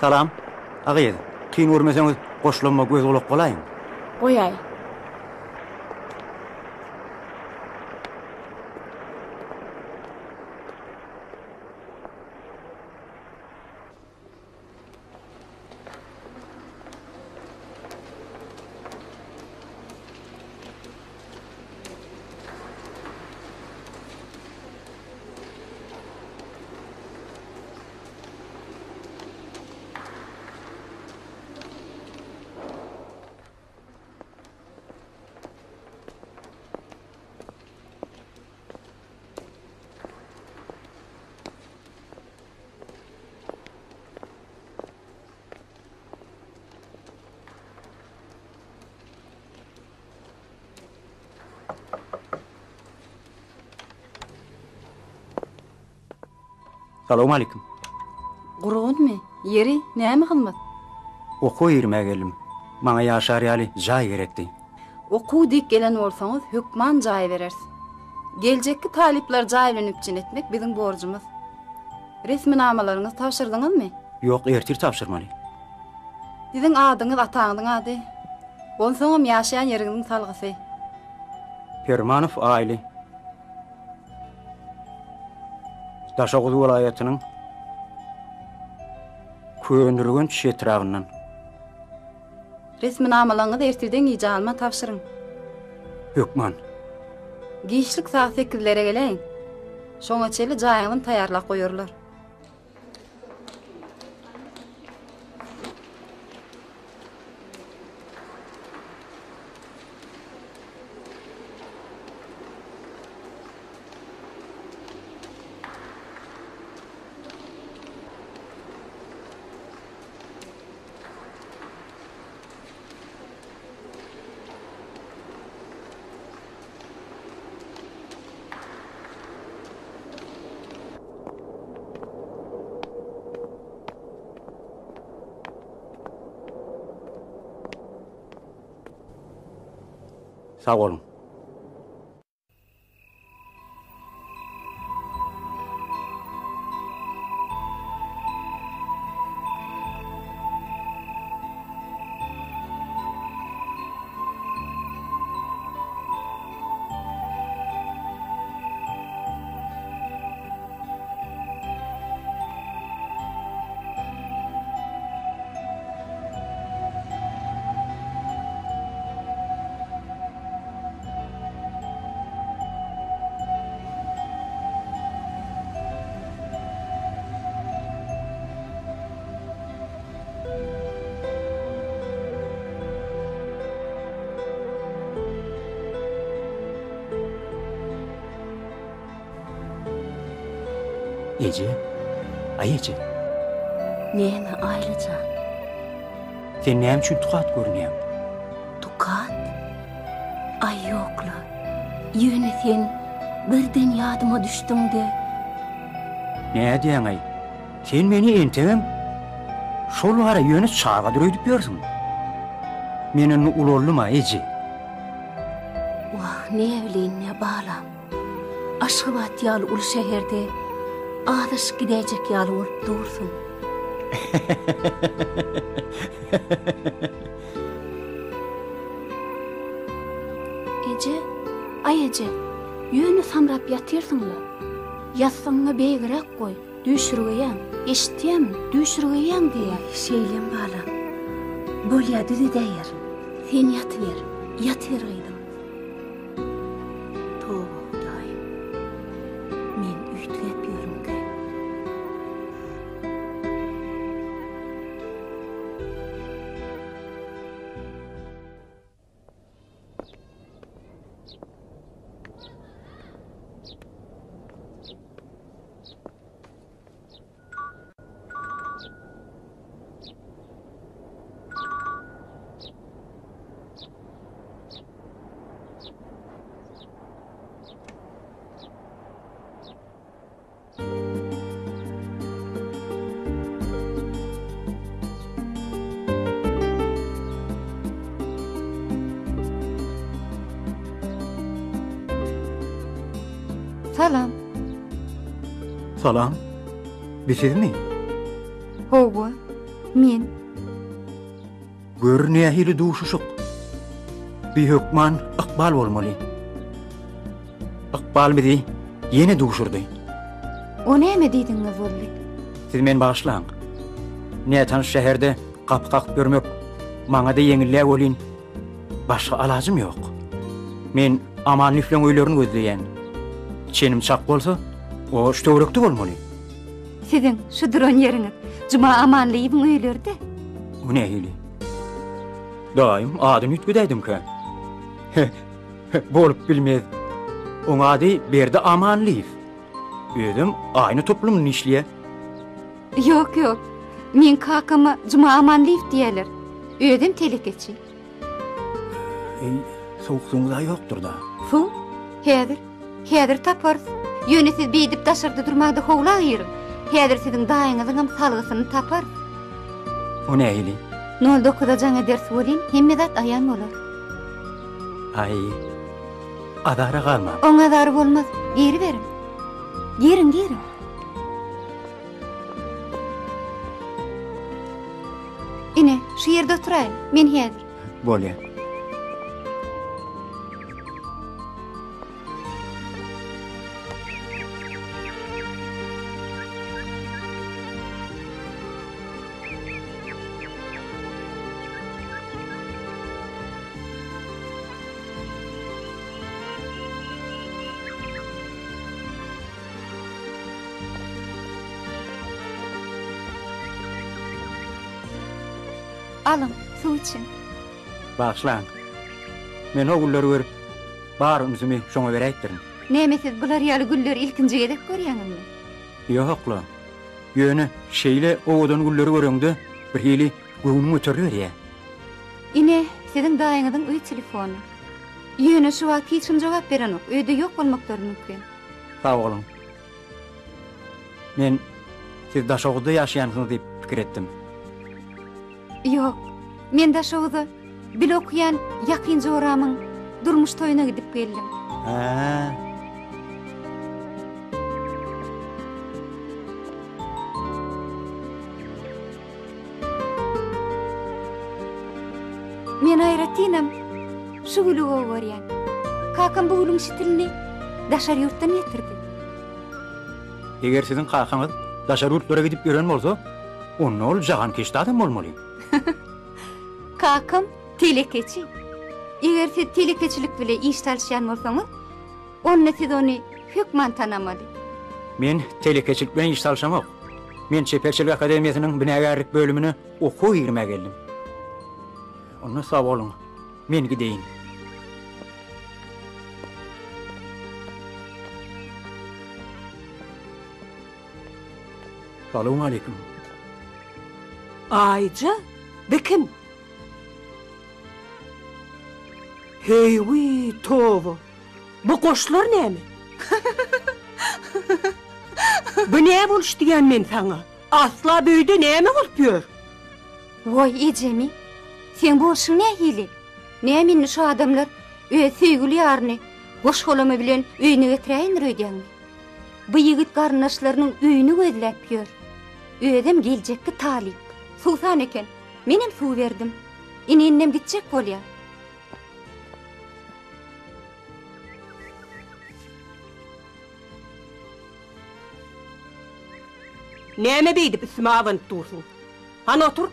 Salam. A gyz, kyn görmeseňiz goşulanma göz-gulak bolaýyň. Goýaý. Salowmalikim. Gurgunmy? Ýeri, näme hyzmat? Okuwa girmäge geldim. Maňa ýaşar ýaly jaý gerekdi. Okuw diýip gelen bolsaňyz, hökman jaý bereris. Geljekki talyplary jaý bilen üpjün etmek biziň borjumyz. Resminamalaryňyzy tabşyrdyňyzmy? Ýok, ertir tabşyrmaly. Siziň adyňyz, ataňyzyň ady? Onsoňam ýaşaýan ýeriňiziň salgysy. Permanow Aýly. Daşoguz welaýatynyň Köneürgenç etrabyndan. Resminamalaryňyzy ertirden gijä alman tabşyryň. Hökman. Giçlik sagat sekizlere geläýiň. Şoňa çenli jaýyňyzam taýýarlap goýarlar. Sag boluň. Eje, aý eje. Näme, Aýly jan? Sen näme üçin tukat görünýäň? Tukat? Aý ýok-la. Ýöne sen birden ýadyma düşdüň-de. Nädýäň-aý? Sen meni entegem şol ara ýöne çagadyr öýdüp ýörsüň. Men indi ulaldym-a, eje. Wah, näbileýin-dä, balam. Aşgabat ýaly uly şäherde azaşyp gidäýjek ýaly bolup dursuň. Eje, aý eje, ýöne samrap ýatyrsyň-la. Ýassygyňy beýigräk goý. Düýşürgeýäň, eşitýämiň, düýşürgeýäň diýýän. Şeýlem balam. Bolýa düzedäýerin. Sen ýatyber, ýatyber gyzym. Toba Hudaýym. Men üýtgäp ýörünkäm. Salam. Salam. Bi sizmi? Hawa. Men. Gör nähili duşuşyk. Bi hökman ykbal bolmaly. Ykbal bizi ýene duşurdy. O näme diýdigiňiz boldy? Siz meni bagyşlaň. Nätanyş şäherde gapy kakyp ýörmek maňa-da ýeňil-dä welin, başga alajym ýok. Men Aman nüfleň öýlerini gözleýän. Çenim çak bolsa, o şu töwerekde bolmaly. Siziň şu duran ýeriňiz Juma Amanlyýewiň öýleri-dä. O nähili? Daýym adyny üýtgedäýdimkä? Bolup bilmez. Oň ady Berdi Amanlyýew. Özem aýna toplumynda işleýär. Ýok, ýok. Meň kakama Juma Amanlyýew diýýärler. Özem telekeçi. Eý, sowuk suwuňyz-a ýokdur-da. Suw? Häzir. Häzir taparys. Ýöne siz beýdip daşarda durmaňda howla giriň. Häzir siziň daýyňyzyňam salgysyny taparys. O nähili? Nol dokuza jaň ederis welin, hemme zat aýan bolar. Aý, azara galmaň. Oň azary bolmaz. Giriberiň. Giriň, giriň. Ine, şu ýerde oturaýyň. Men häzir. Bolýa. Alyň, suw içiň. Bagyşlaň. Men o gülleri görüp, bar ünsümi şoňa beräýipdirin. Näme siz bular ýaly gülleri ilkinji gezek görýäňizmi? Ýok-la. Ýöne şeýle owadan gülleri göreňde birhili göwnüň göteriliberýär. Ine, siziň daýyňyzyň öý telefony. Ýöne şu wagt hiç kim jogap berenok, öýde ýok bolmaklary mümkin. Sag boluň. Men siz Daşoguzda ýaşaýansyňyz diýip pikir etdim. Ýok, men Daşoguza bile okaýan ýakyn joramyň durmuş toýuna gidip geldim. Hä. Men aýratynam şu güli gowy görýän. Kakam bu gülüň şitilini daşary ýurtdan getirdi. Eger siziň kakaňyz daşary ýurtlara gidip ýören bolsa, onda ol jahankeşde adam bolmaly. Kakam telekeçi. Eger siz telekeçilik bile iş salyşýan bolsaňyz, Onda siz ony hökman tanamaly. Men telekeçilik bilen iş salyşamok. Men Çeperçilik akademiýasynyň binagärlik bölümine okuwa girmäge geldim. Onda sag boluň, men gideýin. Salowmaleýkim. Aýja, bi kim? Heý-wiý, toba! Bu goşlar näme? Bu nä boluş diýýän men saňa? Asla bu öýde näme bolup ýör? Waý, ejemi, seň bolşuň nähili? Näme indi şu adamlar öz söýgüli ýaryny goş-golamy bilen öýüne getiräýendir öýdýäňmi? Bu ýigit garyndaşlarynyň öýüni gözläp ýör. Özem geljekki talyp. Suwsan eken. Menem suw berdim. Ine indem gitjek bolýar. Näme beýdip üstüme abanyp dursuň? Hany otur.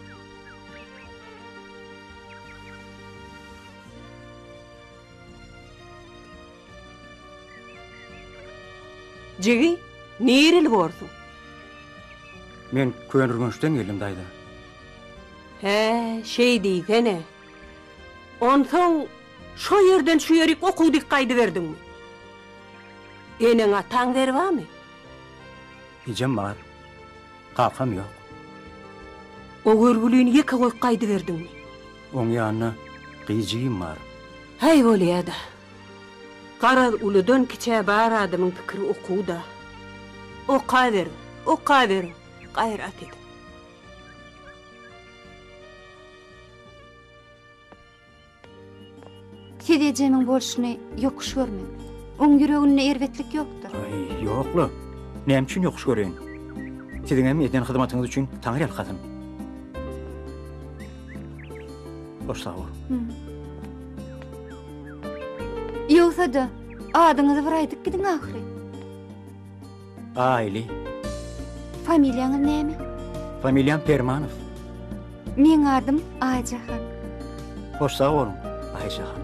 Jigi, nireli borsuň? Men Köneürgençden geldim, daýza. Hä, şeý diýsene. Onsoň şo ýerden şu ýerik okuw dik gaýdyberdiňmi? Eneň-ataň zerwamy? Ejem bar. Kakam ýok. O görgülini ýeke goýup gaýdyberdiňmi? Oň ýanynda gyz jigim bar. Häý bolýa-da. Garaz uludan-kiçä bar adamyň pikiri okuwda. Okaberiň, okaberiň, gaýrat ediň. Siz ejemiň bolşuny ýokuş görmäň. Oň ýüreginde erbetlik ýokdur. Aý, ýok-la. Näme üçin ýokuş göreýin? Siziňem eden hyzmatyňyz üçin taňryýalkasyn. Hoş sag bol. Ýogsa-da, adyňyzy bir aýdyp gidiň ahyry. Aýly. Familiýaňyz näme? Familiýam Permanow. Meň adym Aýjahan. Hoş sag boluň, Aýjahan.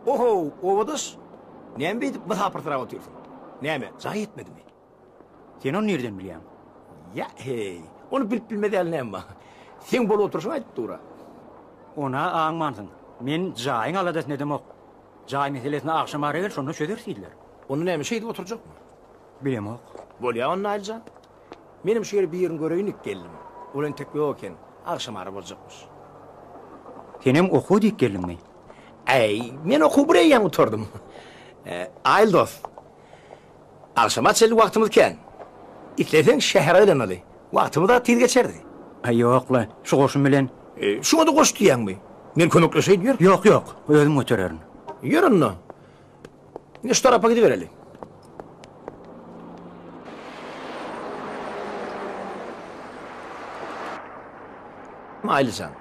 Oho, obadaş! Näme beýdip mysapyrsyrap otyrsyň? Näme, jaý etmedimi? Sen ony nirden bilýäň? Ýa, heý, ony bilip bilmez ýaly näme bar? Seň bolup oturyşyň aýdyp dur-a. Ony-a aňmansyň. Men jaýyň aladasyny edemok. Jaý meselesini agşamara gel, şonda çözeris diýdiler. Onda näme, şeýdip oturjakmy? Bilemok. Bolýa onda Aýlyjan. Menem şu ýere birini göreýin diýip geldim. Ol entek ýok eken. Agşamara boljakmyş. Senem okuw diýip geldiňmi? Äý, men okuwy bir eýýäm gutardym. Aýyl dost. Agşama çenli wagtymyz kän. Isleseň şähere aýlanaly. Wagtymyz-a tiz geçerdi. Aý ýok-la, şu goşun bilen. Şuňa-da goş diýýäňmi? Men kömekleşeýin, ýör. Ýok, ýok, özüm götererin. Ýör onda. Indi şu tarapa gidibereli. Aýlyjan,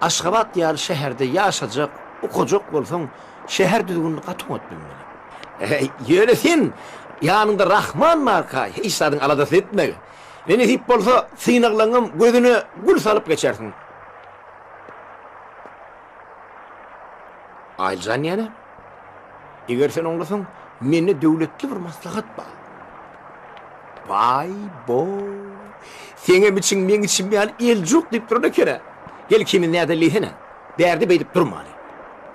Aşgabat ýaly şäherde ýaşajak, okajak bolsaň, şäher düzgünini gaty oňat bilmeli. Ýöne sen ýanyňda Rahman barka hiç zadyň aladasyny etme. Ne nesip bolsa, synaglaňňam gözüne gül salyp geçersiň. Aýlyjan ýene, Eger sen oňlasaň, mende döwletli bir maslahat bar. Baý-bo! Seňem içiň meň içim ýaly eljuk diýip duran eken-ä. Gel ikimiz nädeli diýsene. Bärde beýdip durmaly.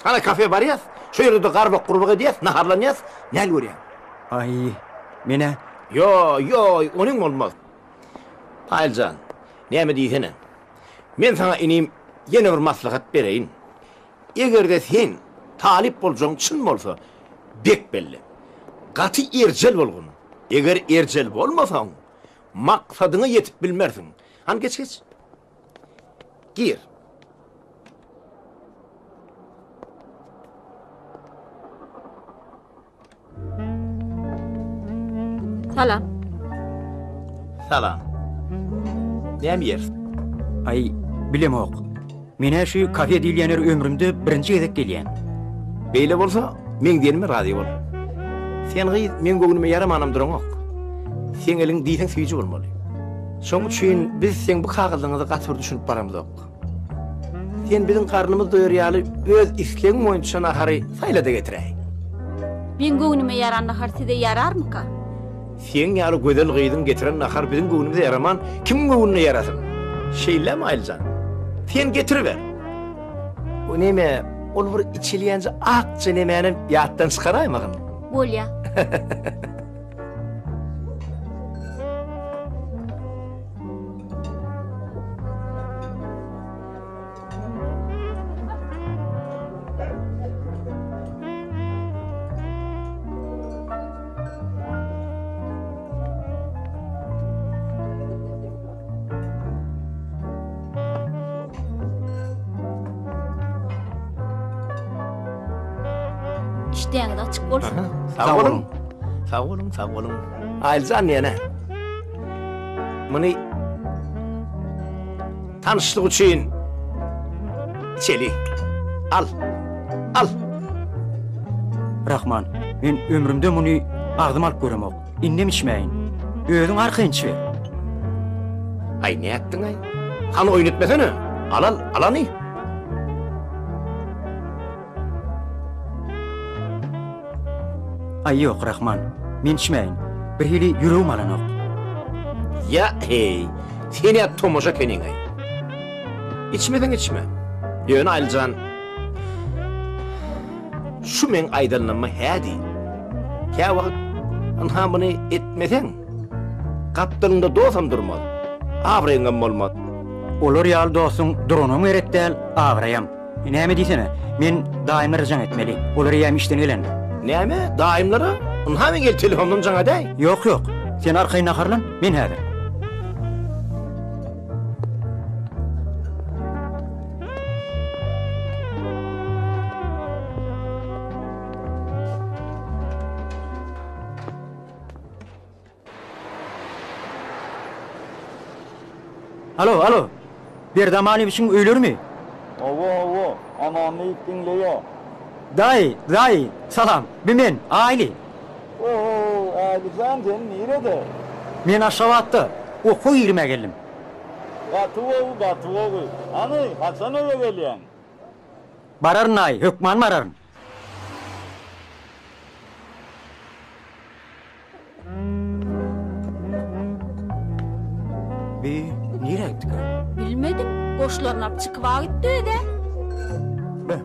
Hana kafe barýas, şo ýerde-de garbak-gurbak edýäs, naharlanýas, näl görýäň? Aý, men-ä. Ýo, ýo, onyň bolmaz. Aýlyjan, näme diýsene. Men saňa inim ýene bir maslahat bereýin. Eger-de sen talyp boljagyň çyn bolsa, bek belle. Gaty erjel bolgun. Eger erjel bolmasaň, maksadyňa ýetip bilmersiň. Hany geç geç. Gir. Salam. Salam. Näme ýeris? Aý, bilemok. Men-ä şu kafe diýilýän ýere ömrümde birinji gezek gelýän. Beýle bolsa, meň diýenime razy bol. Sen gyz, meň göwnüme ýaramanam duraňok. Seň eliň diýseň süýji bolmaly. Şoň üçin biz seň bu kagyzlaryňyza gaty bir düşünip baramyzok. Sen biziň garnymyz doýar ýaly öz islegiň boýunça nahary saýla-da getiräý. Meň göwnüme ýaran nahar size ýararmyka? Seň ýaly gözel gyzyň getiren nahary biziň göwnümize ýaraman, kimiň göwnüne ýarasyn? Şeýlemi, Aýlyjan? Sen getiriber. O neme, ol bir içilýänje akja nemänem ýatdan çykaraýmagyn. Bolýa. Işdäňiz açyk bolsun. Sag boluň. Sag boluň, sag boluň. Aýlyjan ýene. Muny tanyşlyk üçin içeli. Al. Al. Rahman, men ömrümde muny agzyma alyp göremok. Indem içmäýin. Özüň arkaýyn içiber. Aý, nätdiň-aý? Hany oýun etmesene. Al, al, al hany. Aý ýok, Rahman, men içmäýin. Birhili ýüregim alanok. Ýa, heý, sen-ä tomaşa ekeniň-aý. Içmeseň içme. Ýöne Aýlyjan, şu meň aýdanlaryma hä diý. Käwagt ynha muny etmeseň, gapdalyňda dostam durmaz, abraýyňam bolmaz. Olar ýaly dostuň duranam gerek däl, abraýam. Näme diýsene, men daýymlara jaň etmeli. Olar eýýäm işden gelendir. Näme, daýymlara? Ynha men gel telefondan jaň edäý. Ýok, ýok. Sen arkaýyn naharlan, men häzir. Alo, alo. Berdi Amanyýewiçiň öýlerimi? Hawa, hawa, Amanyýew diňleýär. Daýy, daýy, salam. Bi men, Aýly. O-ho, Aýly jan, sen nirede? Men Aşgabatda, okuwa girmä geldim. Gaty gowy, gaty gowy. Hany, haçan öýe gelýäň? Bararyn, daýy, hökman bararyn. Bi nirä gitdikä? Bilmedim, goşlaryny alyp çykyba gitdi öz-ä. Be.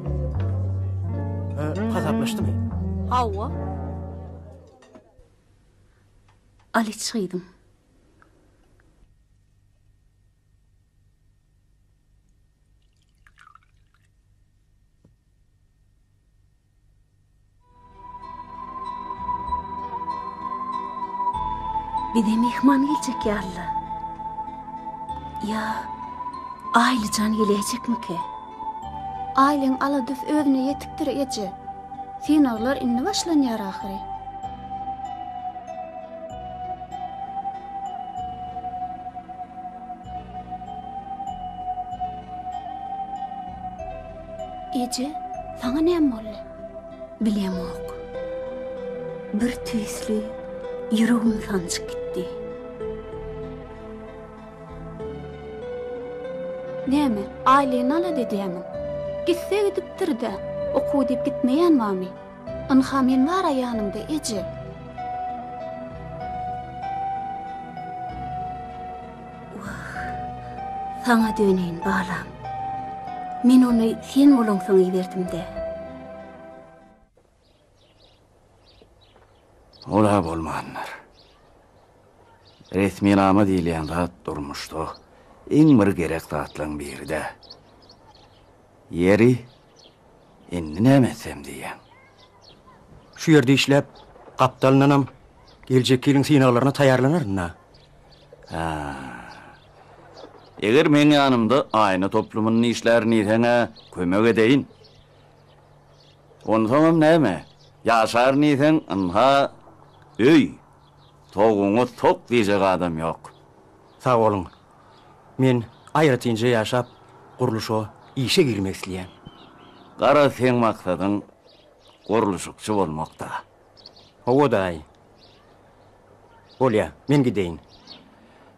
E, hasaplaşdymy? Hawa. Al iç gyzym. Bize myhman geljek ýaly-la. Ýa Aýlyjan geläýjekmikä? Aýlyň aladasy özüne ýetikdir, eje. Synaglar indi başlanýar ahyry. Eje, saňa näme boldy? Bilemok. Bir tüýsli ýüregim sanjyp gitdi. Näme, aýlygyny alada edýämiň? Gitse gidipdir-dä, okuw diýip gitmeýän barmy? Ynha men bar-a ýanyňda, eje. Wah, saňa döneýin, balam. Men ony sen bolaňsoň iberdim-dä. Ol-a bolmandyr. Resminama diýilýän zat durmuşda iň bir gerek zatlaryň biri-dä. Ýeri, indi näme etsem diýýäň? Şu ýerde işläp, gapdalyndanam geljekki ýylyň synaglaryna taýýarlanaryn-da. Hä. Eger meň ýanymda aýna toplumynda işlärin diýseň-ä, kömek edeýin. Onsoňam näme, ýaşaryn diýseň, ynha, öý. Toguňa tok diýjek adam ýok. Sag boluň. Men aýratynja ýaşap, gurluşyga işe girmek isleýän. Garaz seň maksadyň gurluşykçy bolmak-da. Hawa daýy. Bolýa, men gideýin.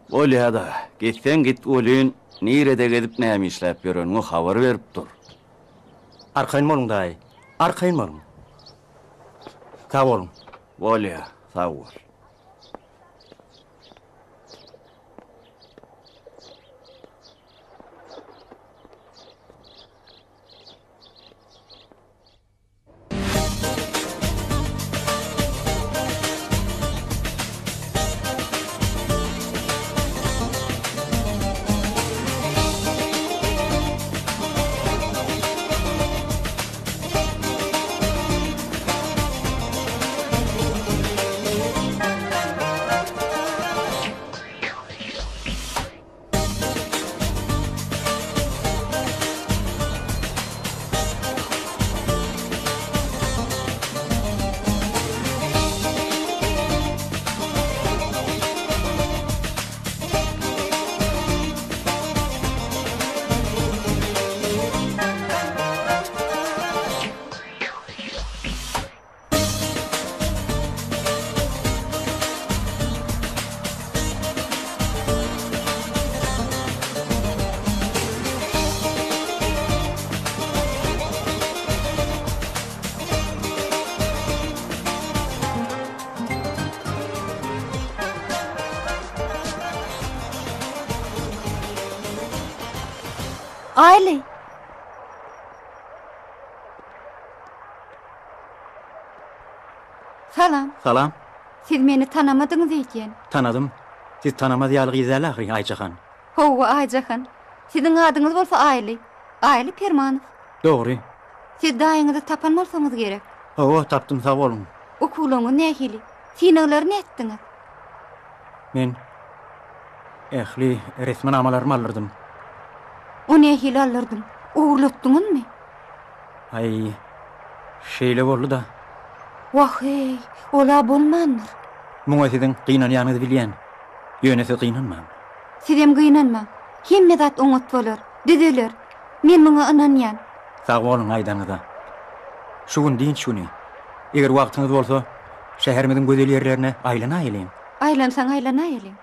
Bolýa-da, gitseň git welin, nirede gezip näme işläp ýöreniňi habar berip dur. Arkaýyn boluň daýy, arkaýyn boluň. Sag boluň. Bolýa, sag bol. Aýly! Salam. Salam. Siz meni tanamadyňyz öýdýän. Tanadym. Siz tanamaz ýaly gyz däl ahyry, Aýjahan. Hawa, Aýjahan. Siziň adyňyz bolsa Aýly. Aýly Permanow. Dogry. Siz daýyňyzy tapan bolsaňyz gerek. Hawa, tapdym, sag boluň. Okuwlaryňyz nähili? Synaglary nätdiňiz? Men ähli resminamalarymy aldyrdym. O nähili aldyrdyň? Ogurlatdyňyzmy? Aý, şeýle boldy-da. Wah-eý, ol-a bolmandyr. Muňa siziň gynanýanyňyzy bilýän. Ýöne siz gynanmaň. Sizem gynanmaň. Hemme zat oňat bolar, düzeler. Men muňa ynanýan. Sag boluň aýdanyňyza. Şu gün dynç güni. Eger wagtyňyz bolsa, şäherimiziň gözel ýerlerine aýlanaýalyň. Aýlansaň aýlanaýalyň.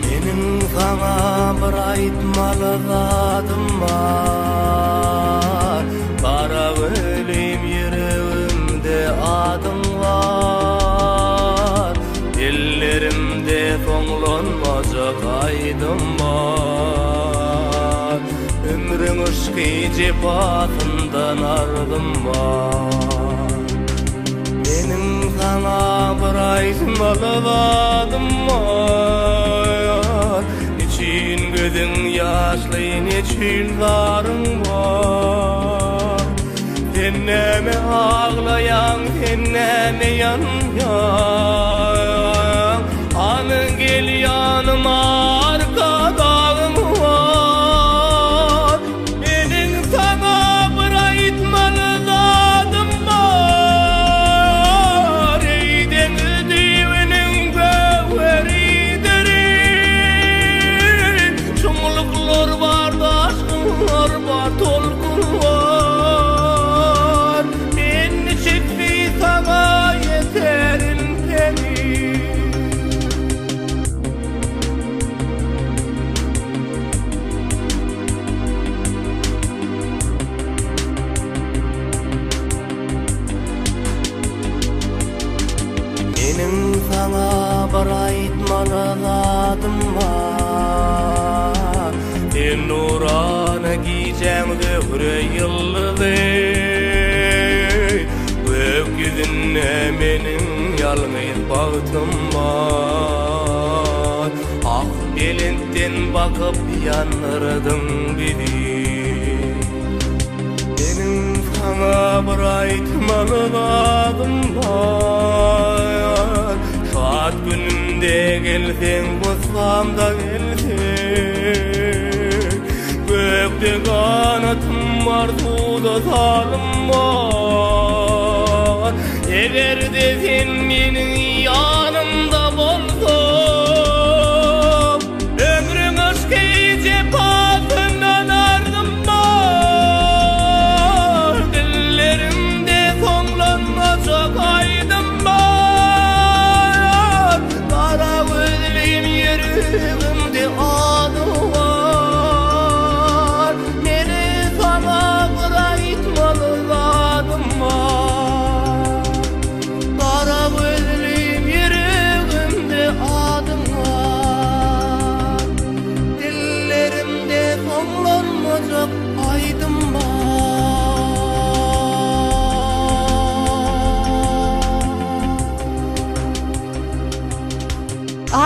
Meniň saňa bir aýtmaly zadym bar Gara gölim ýüregimde adyň bar Ellerimde soňlanmajak aýdym bar Ömrüň yşky jepasyndan ardym bar Meniň saňa bir aýtmaly zadym bar Neçün gözüň ýaşly, neçün zaryň bar Sen näme aglaýaň, sen näme ýanýaň Hany gel ýanyma arkadagyň bar Meniň saňa bir aýtmaly zadym bar, Eý, deňiz düýbüniň göwheridir. Çuňluklar bar, daşgynlar bar, tolkunlar. Men niçiksi saňa ýeterin peri. Meniň saňa bir aýtmaly zadym bar Sen nurana gijäň zöhre ýyldyzy Gök ýüzünde meniň ýalňyz bagtym bar Ah belentden bakyp ýandyrdyň bizi Meniň saňa bir aýtmaly zadym bar Şat günümde gelseň gussamda gelseň Gökde ganatym bar suwda salym bar Eger-de sen meniň ýanymda bolsaň, Ömrüň yşky jepasyndan ardym bar, Dillerimde soňlanmajak aýdym bar, Gara gözlim ýüregimde adyň bar, Meni saňa bir aýtmaly zadym bar. Gara gözlim ýüregimde adyň bar. Dillerimde soňlanmajak aýdym bar.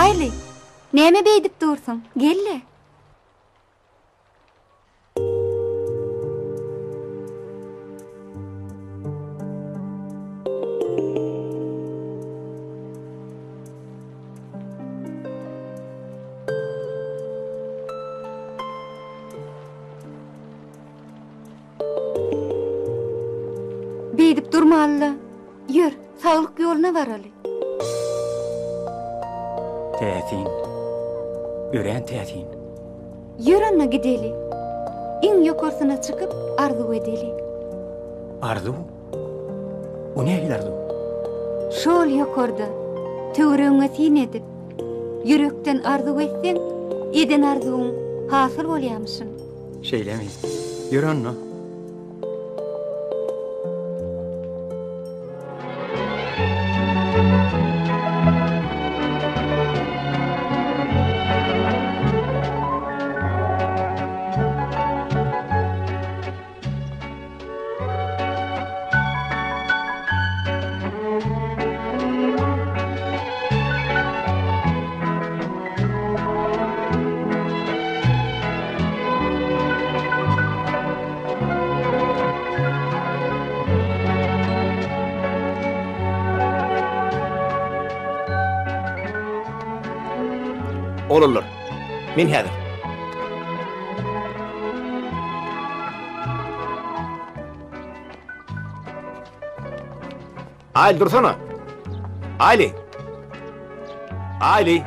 Aýly, näme beýdip dursuň? Gel-le. Beýdip durmaly-la. Ýör, saglyk ýoluna baraly. Täsin. Örän täsin. Ýör onda gideli. Iň ýokarsyna çykyp arzuw edeli. Arzuw? O nähili arzuw? Şol ýokarda, töweregiňe syn edip, ýürekden arzuw etseň, eden arzuwyň hasyl bolýamyşyn. Şeýlemi? Ýör onda. Oglanlar, men häzir. Aýly dursana. Aýly. Aýly.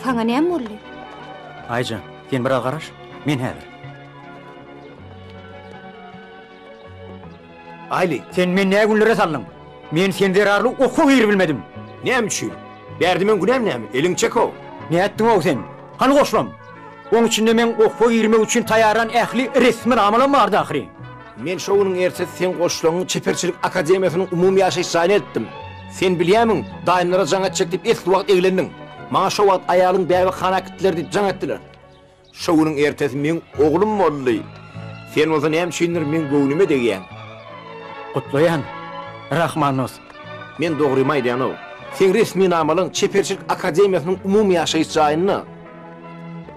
Saňa näme boldy? Aýjan, sen biraz garaş, men häzir. Aýly. Sen meni nä günlere saldyň? Men sen zerarly okuwa giribilmedim. Näme üçin? Bärde meň günäm näme? Eliňi çek-ow. Nätdiň-ow sen? Hany goşlam? Oň içinde meň okuwa girmek üçin taýýarlan ähli resminamalam bardy ahyry. Men şo günüň ertesi seň goşlaňy Çeperçilik akademiýasynyň umumy ýaşaýyş jaýyna eltdim. Sen bilýämiň, daýymlara jaň etjek diýip esli wagt eglendiň. Maňa şo wagt aýalyň bäbekhana äkitdiler diýip jaň etdiler. Şo günüň ertesi meň oglum boldy. Sen bolsa näme üçindir meň göwnüme degýäň. Gutlaýan, Rahman dost. Men dogrymy aýdýan-ow. Seň resminamalaň Çeperçilik akademiýasynyň umumy ýaşaýyş jaýynda.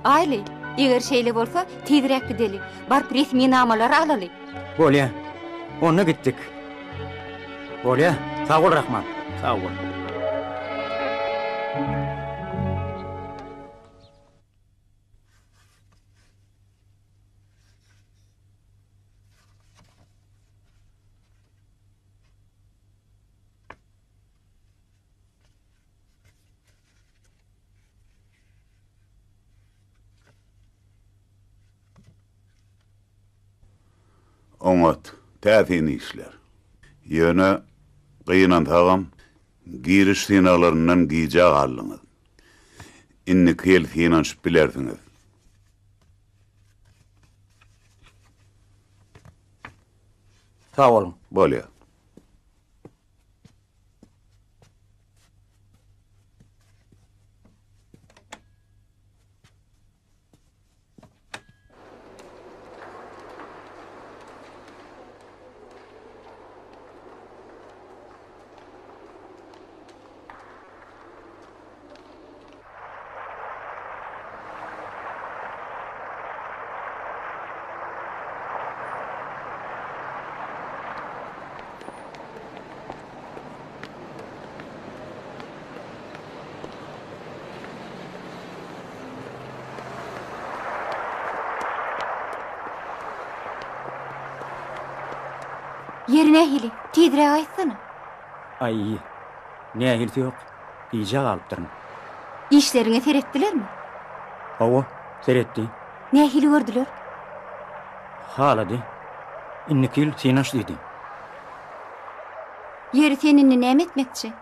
Aýly, eger şeýle bolsa, tizräk gideli. Baryp resminamalary alaly. Bolýa. Onda gitdik. Bolýa. Sag bol, Rahman. Sag bol. Oňat, täsin işler. Ýöne, gynansagam, giriş synaglaryndan gijä galdyňyz. Indiki ýyl synanyşyp bilersiňiz. Sag boluň. Bolýar. Ýeri nähili? Tizräk aýtsana. Aý, nähilisi ýok. Gijä galypdyryn. Işleriňe seretdilermi? Hawa, seretdi. Nähili gördüler? Halady. Indiki ýyl synaş diýdi. Ýeri sen indi näme etmekçi?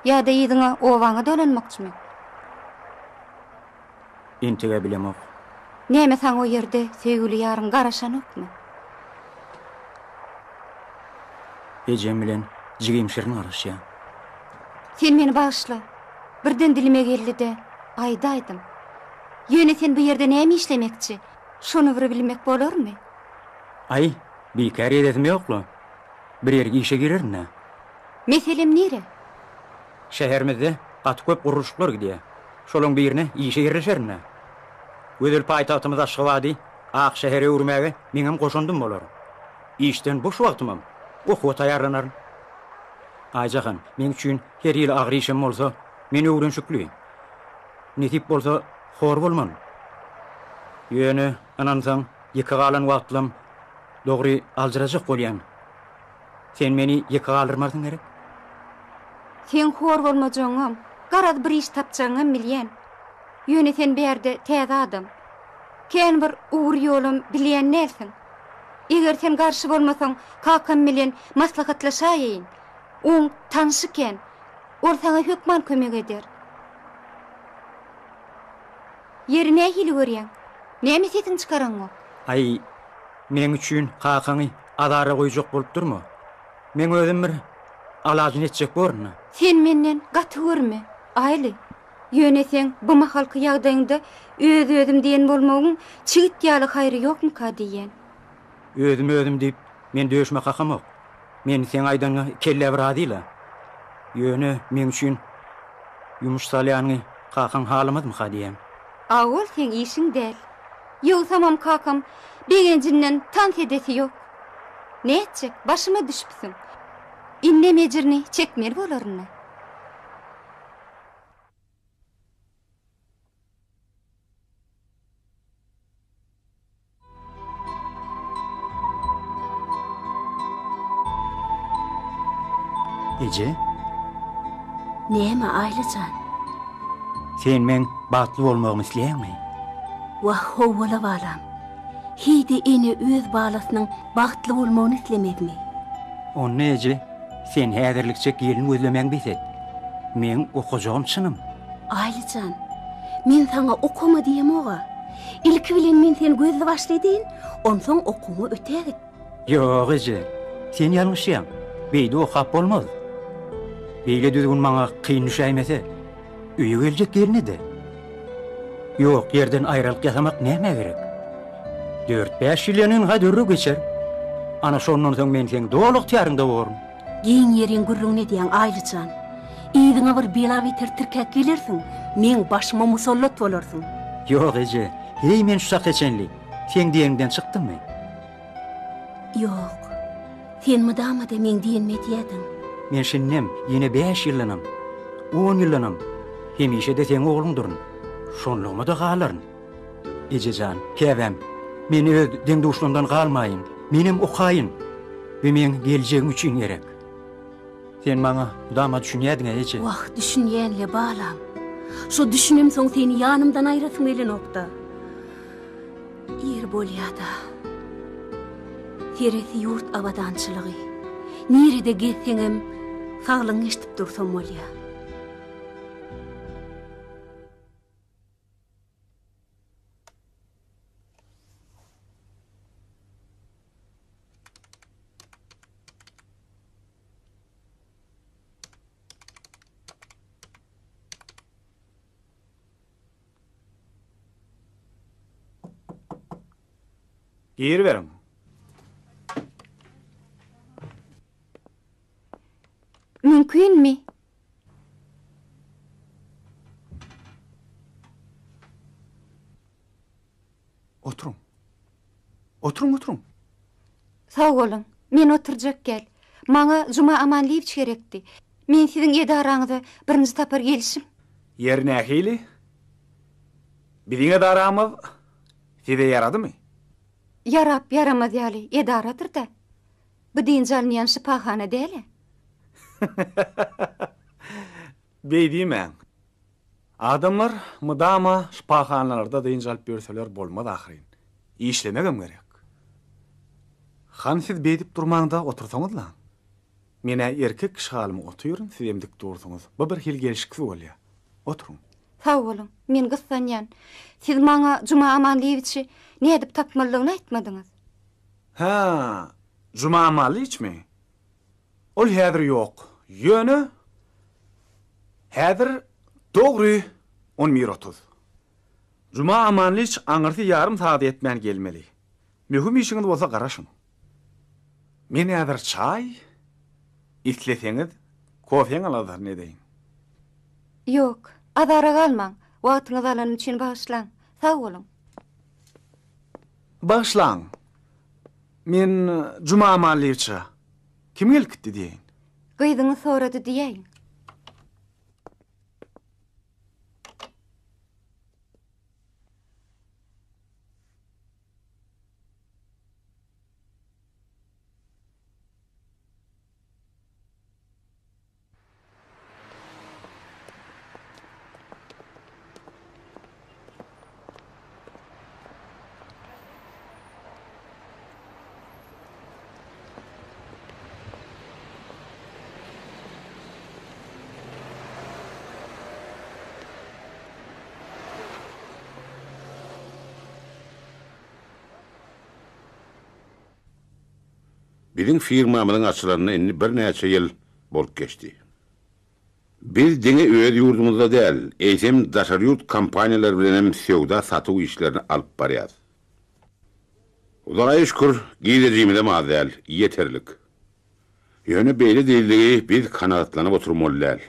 Ýa-da yzyňa obaňa dolanmakçymy? Entegä bilemok. Näme saňa o ýerde söýgüli ýaryň garaşanokmy? Ejem bilen jigim Şirin garaşýar. Sen meni bagyşla. Birden dilime geldi-de, aýdaýdym. Ýöne sen bu ýerde näme işlemekçi? Şony bir bilmek bolarmy? Aý, bikär edesim ýok-la. Bir ýerik işe girerin-dä. Meselem nire? Şäherimizde gaty köp gurluşyklar gidýär. Şolaň birine işe ýerleşerin-dä. Gözel paýtagtymyz Aşgabady ak şähere öwürmäge meňem goşandym bolar. Işden boş wagtymam okuwa taýýarlanaryn. Aýjahan, meň üçin her hili agyr işem bolsa, men öwrenşikli. Nesip bolsa, hor bolman. Ýöne, ynansaň, ýeke galan wagtlam dogry aljyrajak bolýan. Sen meni ýeke galdyrmarsyň gerek? Seň hor bolmajagyňam, garaz bir iş tapjagyňam bilýän. Ýöne sen bärde täze adam. Kän bir ugur-ýolam bilýän dälsiň. Eger sen garşy bolmasaň, kakam bilen maslahatlaşaýaýyn. Oň tanşy kän. Ol saňa hökman kömek eder. Ýeri nähili görýäň? Näme sesiňi çykaraňok? Aý, meň üçin kakaňy azara goýjak bolup durma. Meň özüm bir alajyny etjek borun-a. Sen menden gaty görme, Aýly. Ýöne seň bu mahalky ýagdaýyňda öz-özüm diýen bolmagyň çigit ýaly haýry ýokmuka diýýän. Özüm-özüm diýip, men döşüme kakamok. Men seň aýdanyňa kelle bir razy-la. Ýöne meň üçin ýumuş salýanyňy kakaň halamazmyka diýýän. A ol seň işiň däl. Ýogsamam kakam begenjinden tans edesi ýok. Nätjek, başyma düşüpsiň. Indem ejirini çekmeli bolaryn-a. Eje? Näme, Aýly jan? Sen meň bagtly bolmagymy isleýäňmi? Wah, howwala balam. Heý-de ene öz balasynyň bagtly bolmagyny islemezmi? Onda eje, sen häzirlikçe gelin gözlemäňi bes et. Meň okajagym çynym. Aýly jan, men saňa okama diýemog-a. Ilki bilen men seni gözli-başly edeýin, onsoň okuwyňa ötägit. Ýok, eje, sen ýalňyşýaň. Beýdip okap bolmaz. Beýle düzgün maňa kyn düşäýmese, öýe geljek gelne-de. Ýok ýerden aýralyk ýasamak nämä gerek? Dört-bäş ýyl ynha derrew geçer. Ana şondan soň men seň doly ygtyýaryňda borun. Giň ýeriň gürrüňini edýäň, Aýly jan. Yzyňa bir bela-beter tirkäp gelersiň, meň başyma musallat bolarsyň. Ýok, eje, heý men şu çaka çenli seň diýeniňden çykdymmy? Ýok. Sen mydama-da meň diýenimi edýädiň. Men şindem, ýene bäş ýyldanam, on ýyldanam hemişe-de seň ogluňdyryn. Şonlugyma-da galaryn. Eje jan, käbäm, men öz deň-duşlarymdan galmaýyn. Menem okaýyn. Bu meň geljegim üçin gerek. Sen maňa mydama düşünýädiň-ä, eje. Wah, düşünýän-le, balam. Şo düşünemsoň seni ýanymdan aýrasym gelenok-da. Ir bolýa-da. Seresi ýurt abadançylygy. Nirede gezseňem, saglygyňy eşidip dursam bolýa. Giriberiň. Mümkinmi? Oturyň. Oturyň, oturyň. Sag boluň. Men oturjak gel. Maňa Juma Amanlyýewiç gerekdi. Men siziň edaraňyza birinji sapar gelişim. Ýeri nähili? Biziň edaramyz size ýaradymy? Ýarap ýaramaz ýaly edaradyr-da. Bu dynç alynýan şypahana däl-ä. Beý diýmäň. Adamlar mydama şypahanalarda dynç alyp ýörseler bolmaz ahyryn. Işlemegem gerek. Hany siz beýdip durmaň-da otursaňyzlaň. Men-ä erkek kişi halyma otyryn, sizem dik dursuňyz. Bu birhili gelşiksiz bolýa. Oturyň. Sag boluň, men gyssanýan. Siz maňa Juma Amanlyýewiçi nädip tapmalydygyny aýtmadyňyz. Hä, Juma Amanlyýewiçmi? Ol häzir ýok. Ýöne, häzir dogry on bir 30. Juma Amanlyç aňyrsy ýarym sagada ýetmän gelmeli. Möhüm işiňiz bolsa garaşyň. Men häzir çaý, isleseňiz, kofeň aladasyny edeýin. Ýok, azara galmaň. Wagtyňyzy alanym üçin bagyşlaň. Sag boluň. Bagyşlaň. Men Juma Amanlyýewiçe kim gelip gitdi diýeýin. Gyzyňyz sorady diýäýiň. Biziň firmamyzyň açylanyna indi birnäçe ýyl bolup geçdi. Biz diňe öz ýurdumyzda däl, eýsem daşary ýurt kompaniýalary bilenem söwda-satuw işlerini alyp barýas. Hudaýa şükür, girdejimizem az däl, ýeterlik. Ýöne beýle diýildigi biz kanagatlanyp oturmaly däl.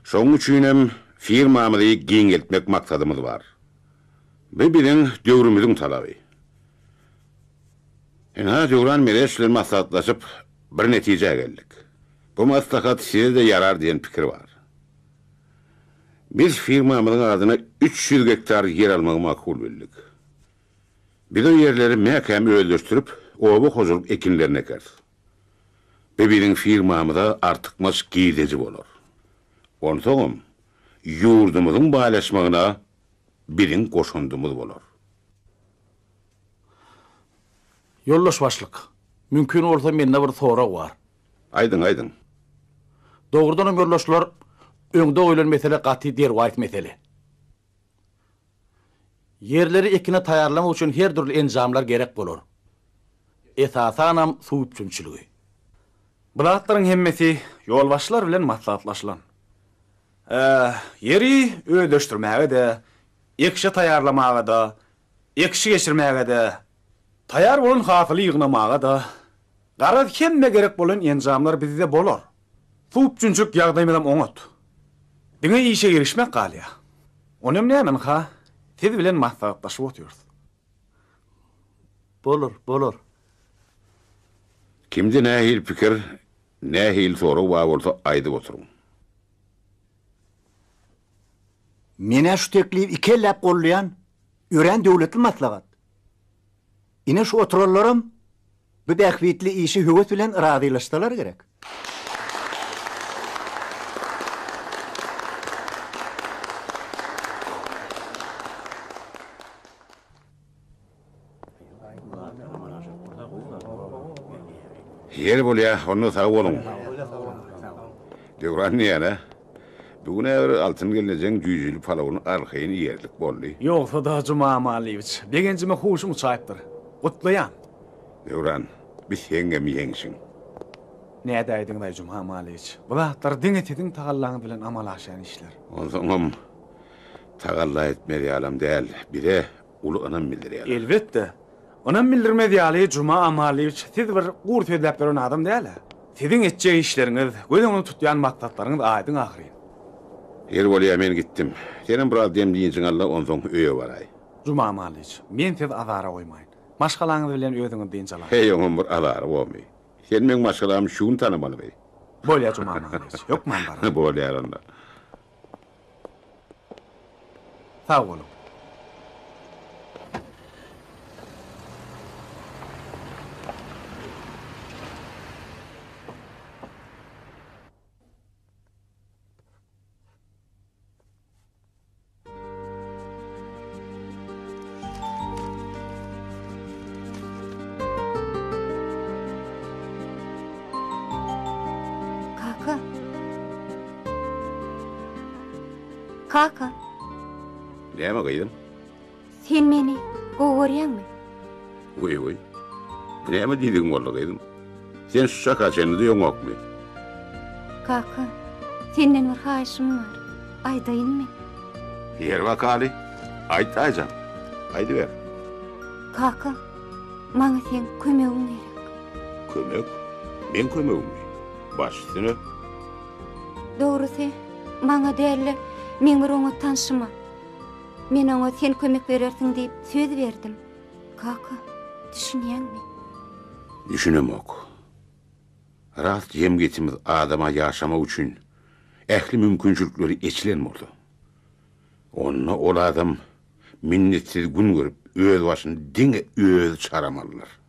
Şonuň üçinem firmamyzy giňeltmek maksadymyz bar. Bu biziň döwrümiziň talaby. Ynha, Döwran Mereş bilen maslahatlaşyp, bir netijä geldik. Bu maslahat size-de ýarar diýen pikir bar. Biz firmamyzyň adyna 300 gektar ýer almagy makul bildik. Biz o ýerleri mäkäm özleşdirip, oba hojalyk ekinlerini ekeris. Bu biziň firmamyza artykmaç girdeji bolar. Onsoňam, ýurdumyzyň baýlaşmagyna biziň goşandymyz bolar. Ýoldaş başlyk, mümkin bolsa mende bir sorag bar. Aýdyň, aýdyň. Dogrudanam ýoldaşlar, öňde goýlan mesele gaty derwaýys mesele. Ýerleri ekine taýýarlamak üçin her dürli enjamlar gerek bolar. Esasanam suw üpjünçiligi. Bu zatlaryň hemmesi ýolbaşçylar bilen maslahatlaşylan. Ýeri özleşdirmäge-de, ekişe taýýarlamaga-da, ekişi geçirmäge-de, taýýar bolan hasyly ýygnamaga-da, garaz hemme gerek bolan enjamlar bizde bolar. Suw üpjünçilik ýagdaýymyzam oňat. Diňe işe girişmek galýar. Onam näme ynha, siz bilen maslahatlaşyp otyrys. Bolar, bolar. Kimde nähili pikir, nähili sorag bar bolsa aýdyp oturyň. Men-ä şu teklibi ikelläp goldaýan, örän döwletli maslahat. Ine şu oturanlaram bu bähbitli işe höwes bilen razylaşsalar gerek. Ýeri bolýa, onda sag boluň. Döwran diýýän-ä. Bu gün-ä bir Altyn gelnejeň jüýjeli palawyny arkaýyn iýerlik boldy. Ýogsa-da, Juma Amalyýewiç, begenjime huşum uçaýypdyr. Gutlaýan. Döwran, bi seňňem ýeňşiň. Nädäýdiňiz-aý, Juma Amalyýewiç? Bu zatlar diňe siziň tagallaňyz bilen amala aşýan işler. Onsoňam, tagalla etmez ýalam däl. Bize uly ynam bildirýärler. Elbetde. Ynam bildirmez ýaly, Juma Amalyýewiç, siz bir gury sözläp ýören adam däl-ä. Siziň etjek işleriňiz, göz öňünde tutýan maksatlaryňyz aýdyň ahyryn. Ýeri bolýa, men gitdim. Senem biraz dem-dynjyňy al-da, onsoň öýe baraý. Juma Amalyýewiç, men sizi azara goýmaýyn. Maşgalaňyz bilen özüňiz dynç alaýyň. Heý, oňam bir azary bormy? Sen meň maşgalamy şu gün tanamalymy? Bolýa, Juma Amalyýewiç, hökman bararyn. Bolýar onda. Sag boluň. Kaka. Kaka. Näme gyzym? Sen meni gowy görýäňmi? Goý, goý. Bu näme diýdigiň boldy gyzym? Sen şu çaka çenli duýaňokmy? Kaka, senden bir haýyşym bar. Aýdaýynmy? Ýer bakaly. Aýt, Aýjan. Aýdyber. Kaka, maňa seň kömegiň gerek. Kömek? Meň kömegimmi? Baş üstüne. Dogrusy, maňa däl-de, meň bir oňat tanşyma. Men oňa sen kömek berersiň diýip söz berdim. Kaka, düşünýäňmi? Düşünemok. Rast jemgyýetimiz adama ýaşamak üçin ähli mümkinçilikleri eçilen bolsa, onda ol adam minnetsiz gün görüp, öz başyny diňe özi çaramalydyr.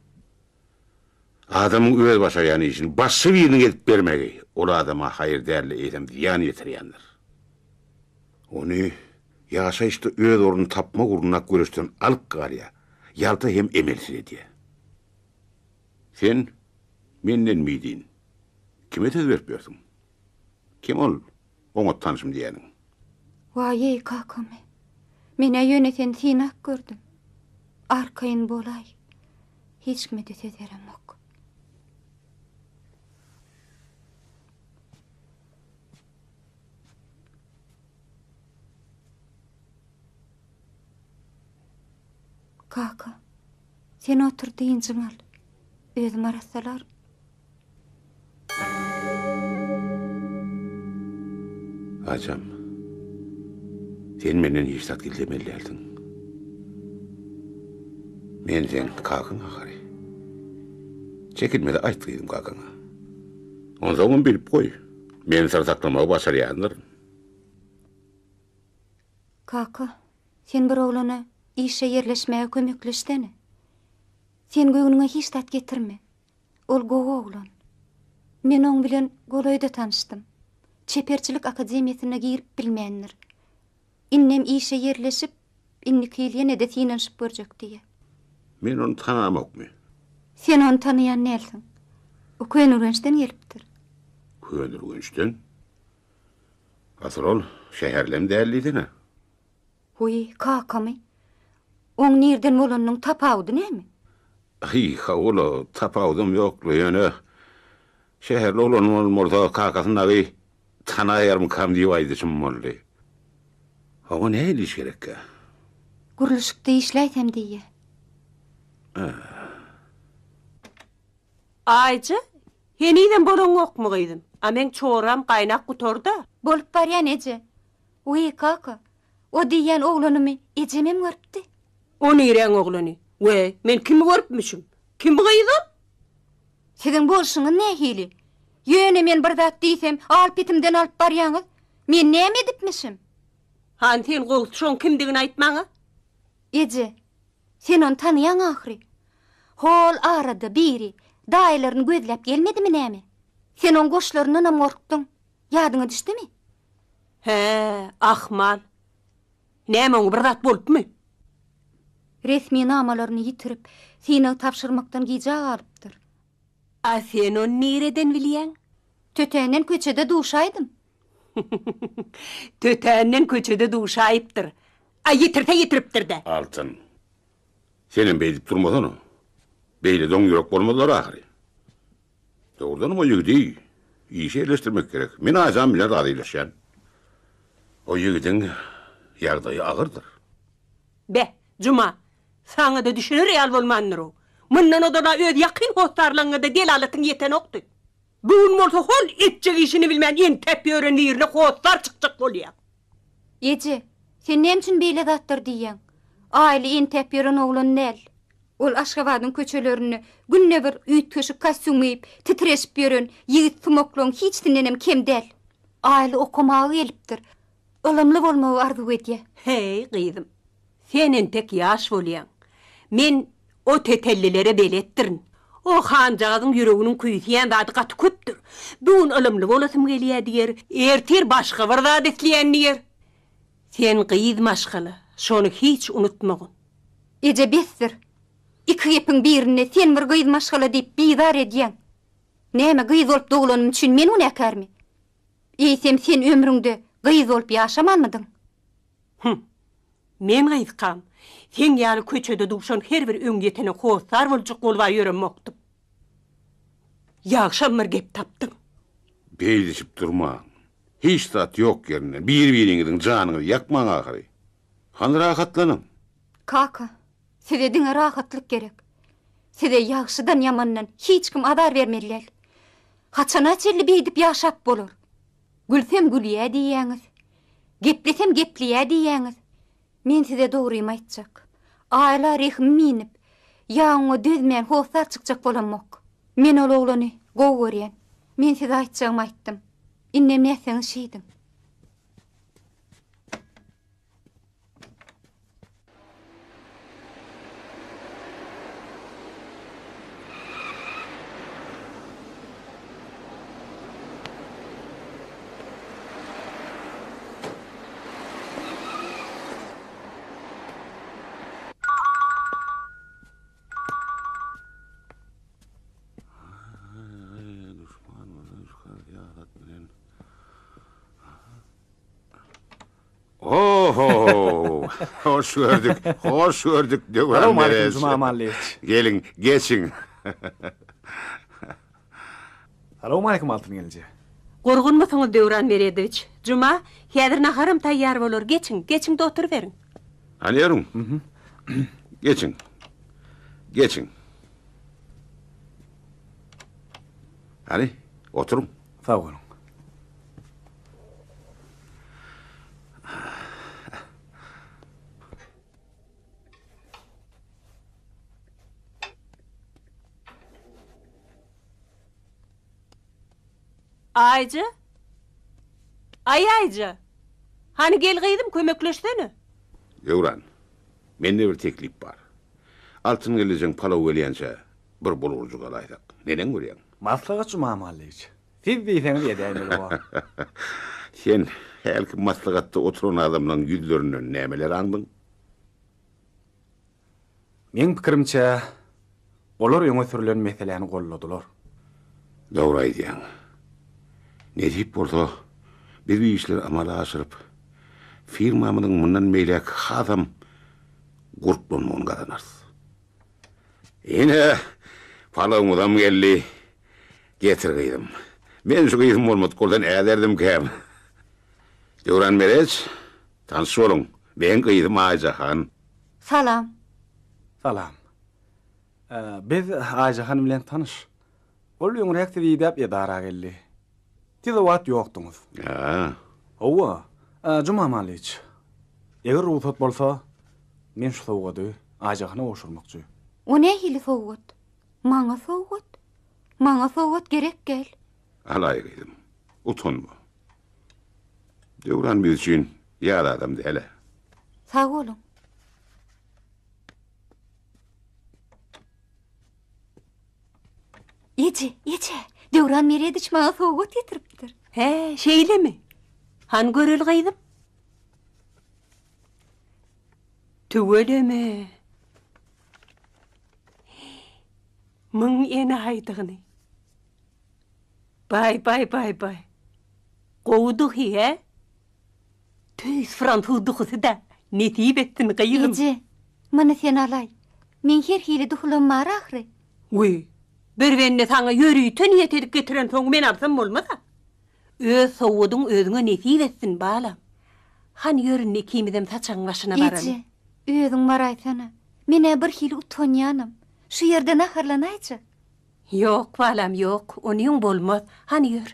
Adamyň öz başarýan işini başga biriniň edip bermegi ol adama haýyr däl-de, eýsem zyýan ýetirýändir. Ony ýaşaýyşda öz ornuny tapmak ugrundaky göreşden alyp galýar, ýalta hem emelsiz edýär. Sen menden midin. Kime söz berip ýörsüň? Kim ol oňat tanşym diýýäniň? Waý-eý, kakamy. Men-ä ýöne seni synap gördüm. Arkaýyn bolaý. Hiç kime-de söz beremok. Kaka, sen otur dynjyňy al. Özüm arassalaryn. Ajam, sen menden hiç zat gizlemeli dälsiň. Men seň kakaň ahyry. Çekinme-de aýt gyzym kakaňa. Onsoňam bilip goý, men syr saklamagy başarýandyryn. Kaka, sen bir oglana işe ýerleşmäge kömekleşsene. Sen göwnüňe hiç zat getirme. Ol gowy oglan. Men oň bilen golaýda tanyşdym. Çeperçilik akademiýasyna girip bilmändir. Indem işe ýerleşip, indiki ýyl ýene-de synanyşyp görjek diýýä. Men ony tanamokmy? Sen ony tanaýan dälsiň. O Köneürgençden gelipdir. Köneürgençden? Asyl ol şäherlem däl diýsene. Wiý, kakamy? Oň nirden bolanynyň tapawudy näme? Hy, hawa-la, tapawudam ýok-la, ýöne şäherli oglan bolan bolsa, kakasyny dagy tanaýarmykam diýip aýdyşym boldy. Oňa nähili iş gerekkä? Gurluşykda işläýsem diýýä. Aýja, henizem bolaňokmy gyzym? A meň çoram gaýnap gutarda. Bolup barýan eje. Wiý, kaka, o diýýän oglanymy ejemem görüpdi. O niräň oglany? Weý, men kimi görüpmişim? Kim gyz ol? Siziň bolşuňyz nähili? Ýöne men bir zat diýsem, al-petimden alyp barýaňyz. Men näme edipmişim? Hany sen gowusy şoň kimdigini aýt maňa. Eje, sen ony tanaýaň ahyry. Hol arada biri daýylaryny gözläp gelmedimi näme? Sen oň goşlaryndanam gorkduň. Ýadyňa düşdümi? Hä, ahmal. Näme oňa bir zat bolupmy? Resminamalaryny ýitirip, synag tabşyrmakdan gijä galypdyr. A sen ony nireden bilýäň? Tötänden köçede duşaýdym. Tötänden köçede duşaýypdyr. A ýitirse ýitiripdir-dä. Altyn, senem beýdip durmasana. Beýle doňýürek bolmazlar ahyry. Dogrudanam o ýigidi işe ýerleşdirmek gerek. Men Aýjan bilen razylaşýan. O ýigidiň ýagdaýy agyrdyr. Be, Juma, saňa-da düşüner ýaly bolmandyr-ow. Mundan ozal-a öz ýakyn hossarlaryňa-da delalatyň ýetenokdy. Bu gün bolsa hol etjek işini bilmän entäp ýören birine hossar çykjak bolýaň. Eje, sen näme üçin beýle zatlar diýýäň? Aýly entäp ýören oglan däl. Ol Aşgabadyň köçelerinde günde bir üýtgeşik kostýum geýip, titreşip ýören ýigit sumaklaryň hiçisindenem kem däl. Aýly okamaga gelipdir. Ylymly bolmagy arzuw edýär. Heý, gyzym, sen entek ýaş bolýaň. Men o tetellilere beletdirin. O hanjagazyň ýüreginiň küýseýän zady gaty köpdür. Bu gün ylymly bolasym gelýär diýer, ertir başga bir zat isleýän diýer. Sen gyz maşgala, şony hiç unutmagyn. Eje besdir. Iki gepiň birinde sen bir gyz maşgala diýip bizar edýäň. Näme gyz bolup dogulanym üçin men günäkärmi? Eýsem sen ömrüňde gyz bolup ýaşamanmydyň? Hum. Men gyzkam, seň ýaly köçede duşan her bir öňýetene hossar boljak boluba ýöremokdym. Ýagşam bir gep tapdyň. Beýdişip durmaň. Hiç zat ýok ýerinden bir-biriňiziň janyňyzy ýakmaň ahyry. Hany rahatlanyň. Kaka, size diňe rahatlyk gerek. Size ýagşydan-ýamandan hiç kim azar bermeli däl. Haçana çenli beýdip ýaşap bolar? Gülsem gülýä diýýäňiz. Geplesem gepleýä diýýäňiz. Men size dogrymy aýtjak. Aýla rehimim inip, ýa oňa dözmän hossar çykjak bolamok. Men ol oglany gowy görýän. Men size aýtjagymy aýtdym. Indem nätseňiz şeýdiň. Oho! Hoş gördük, hoş gördük Döwran Salam aleyküm Mereç. Juma Amanlyýewiç. Geliň, geçiň. Salam aleyküm Altyn gelneje. Gurgunmysyňyz Döwran Meredowiç? Juma, häzir naharam taýýar bolar. Geçiň, geçiň-de oturyberiň. Hany ýörüň. Geçiň. Geçiň. Hany, oturyň. Sag boluň. Aýja! Aý, Aýja! Hany gel gyzym, kömekleşsene. Döwran, mende bir teklip bar. Altyn gelnejeň palaw gelýänçä bir bulgurjyk alaýsak, neneň görýäň? Maslahat Juma Mallyç. Siz diýseňiz edäýmeli bor. Sen hälki maslahatda oturan adamlaň ýüzlerinden nämeler aňdyň? Meň pikirimçe, olar öňe sürlen meseläni golladylar. Dogry aýdýaň. Nesip bolsa, biz bu işleri amala aşyryp, firmamyzyň mundan beýläk hasam gurplanmagyny gazanarys. Ine, palawymyzam geldi. Getir gyzym. Men şu gyzym bolmadyk bolsa näderdimkäm? Döwran Mereç, tanyş boluň. Meň gyzym Aýjahan. Salam. Salam. Biz Aýjahan bilen tanyş. Ol öňräk sizi idäp edara geldi. Siz o wagt ýokduňyz. Hä. Hawa. Juma Malyç, eger rugsat bolsa, men şu sowgady Aýjahana gowşurmakçy. O nähili sowgat? Maňa sowgat? Maňa sowgat gerek däl. Alaý gyzym, utanma. Döwran biz üçin ýat adam däl-ä. Sag boluň. Eje, eje, Döwran Merediç maňa sowgat getiripdir. Hä, şeýlemi? Hany göreli gyzym? Tüweleme. Muň ene aýdygyny. Baý, baý, baý, baý. Gowy duhy, hä? Tüýs fransuz duhusy-da. Nesip etsin, gyzym. Eje, muny sen alaý. Meň her hili duhulam bar ahyry. Wiý, bir bende saňa ýörite niýet edip getirensoň men alsam bolmaz-a. Öz sowgadyň özüňe nesip etsin, balam. Hany ýör indi ikimizem saçagyň başyna baraly. Eje, özüň baraýsana. Men-ä birhili utanýanam. Şu ýerde naharlanaýjak. Ýok, balam, ýok, onyň bolmaz. Hany ýör.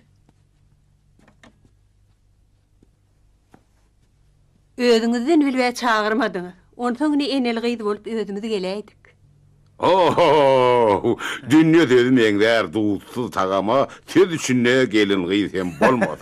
Özüňizden bilbä çagyrmadyňyz. Onsoň ine eneli-gyz bolup özümiz geläýdik. Ho-ho-ho! Dünýe sözi meňzär duzsuz tagama, söz içinde gelin-gyz hem bolmaz.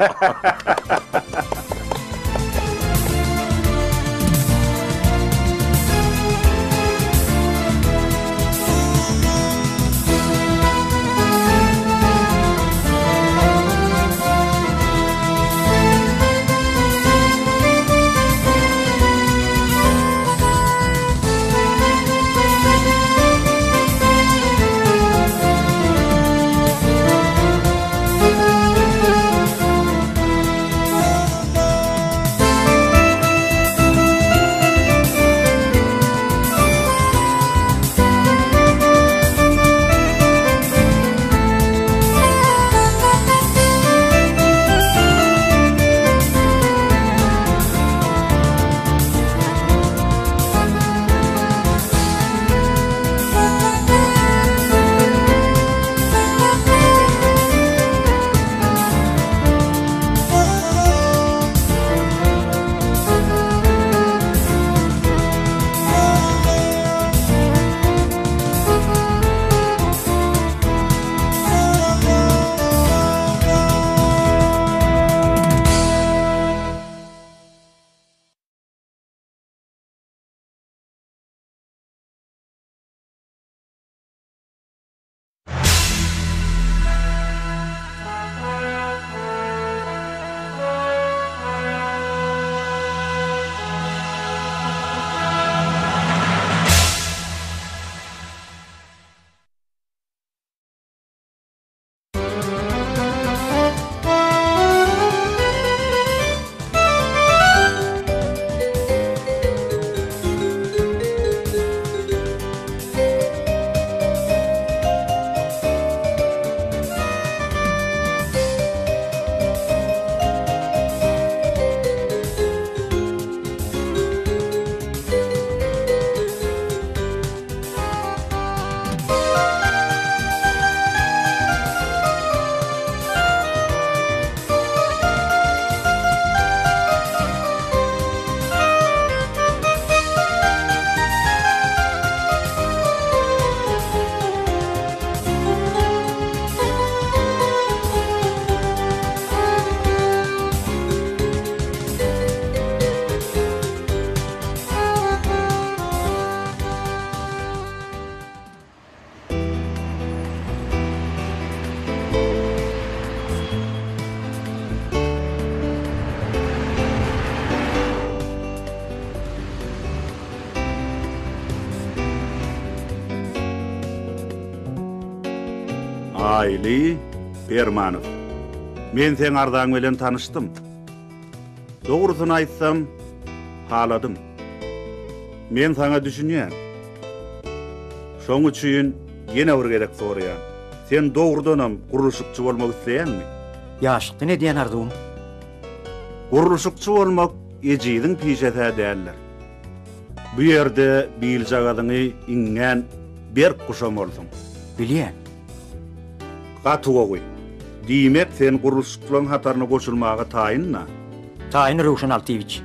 Aýly Permanow. Men seň arzaň bilen tanyşdym. Dogrusyny aýtsam, haladym. Men saňa düşünýän. Şoň üçin ýene bir gezek soraýan. Sen dogrudanam gurluşykçy bolmak isleýäňmi? Ýaşlykdan edýän arzuwym. Gurluşykçy bolmak ejiziň pişes-ä däldir. Bu ýerde biljagazyňy iňňän berk guşamalysyň. Bilýän. Gaty gowy. Diýmek, sen gurluşykçylaryň hataryna goşulmaga taýyn-da? Taýyn, Röwşen Altyýewiç.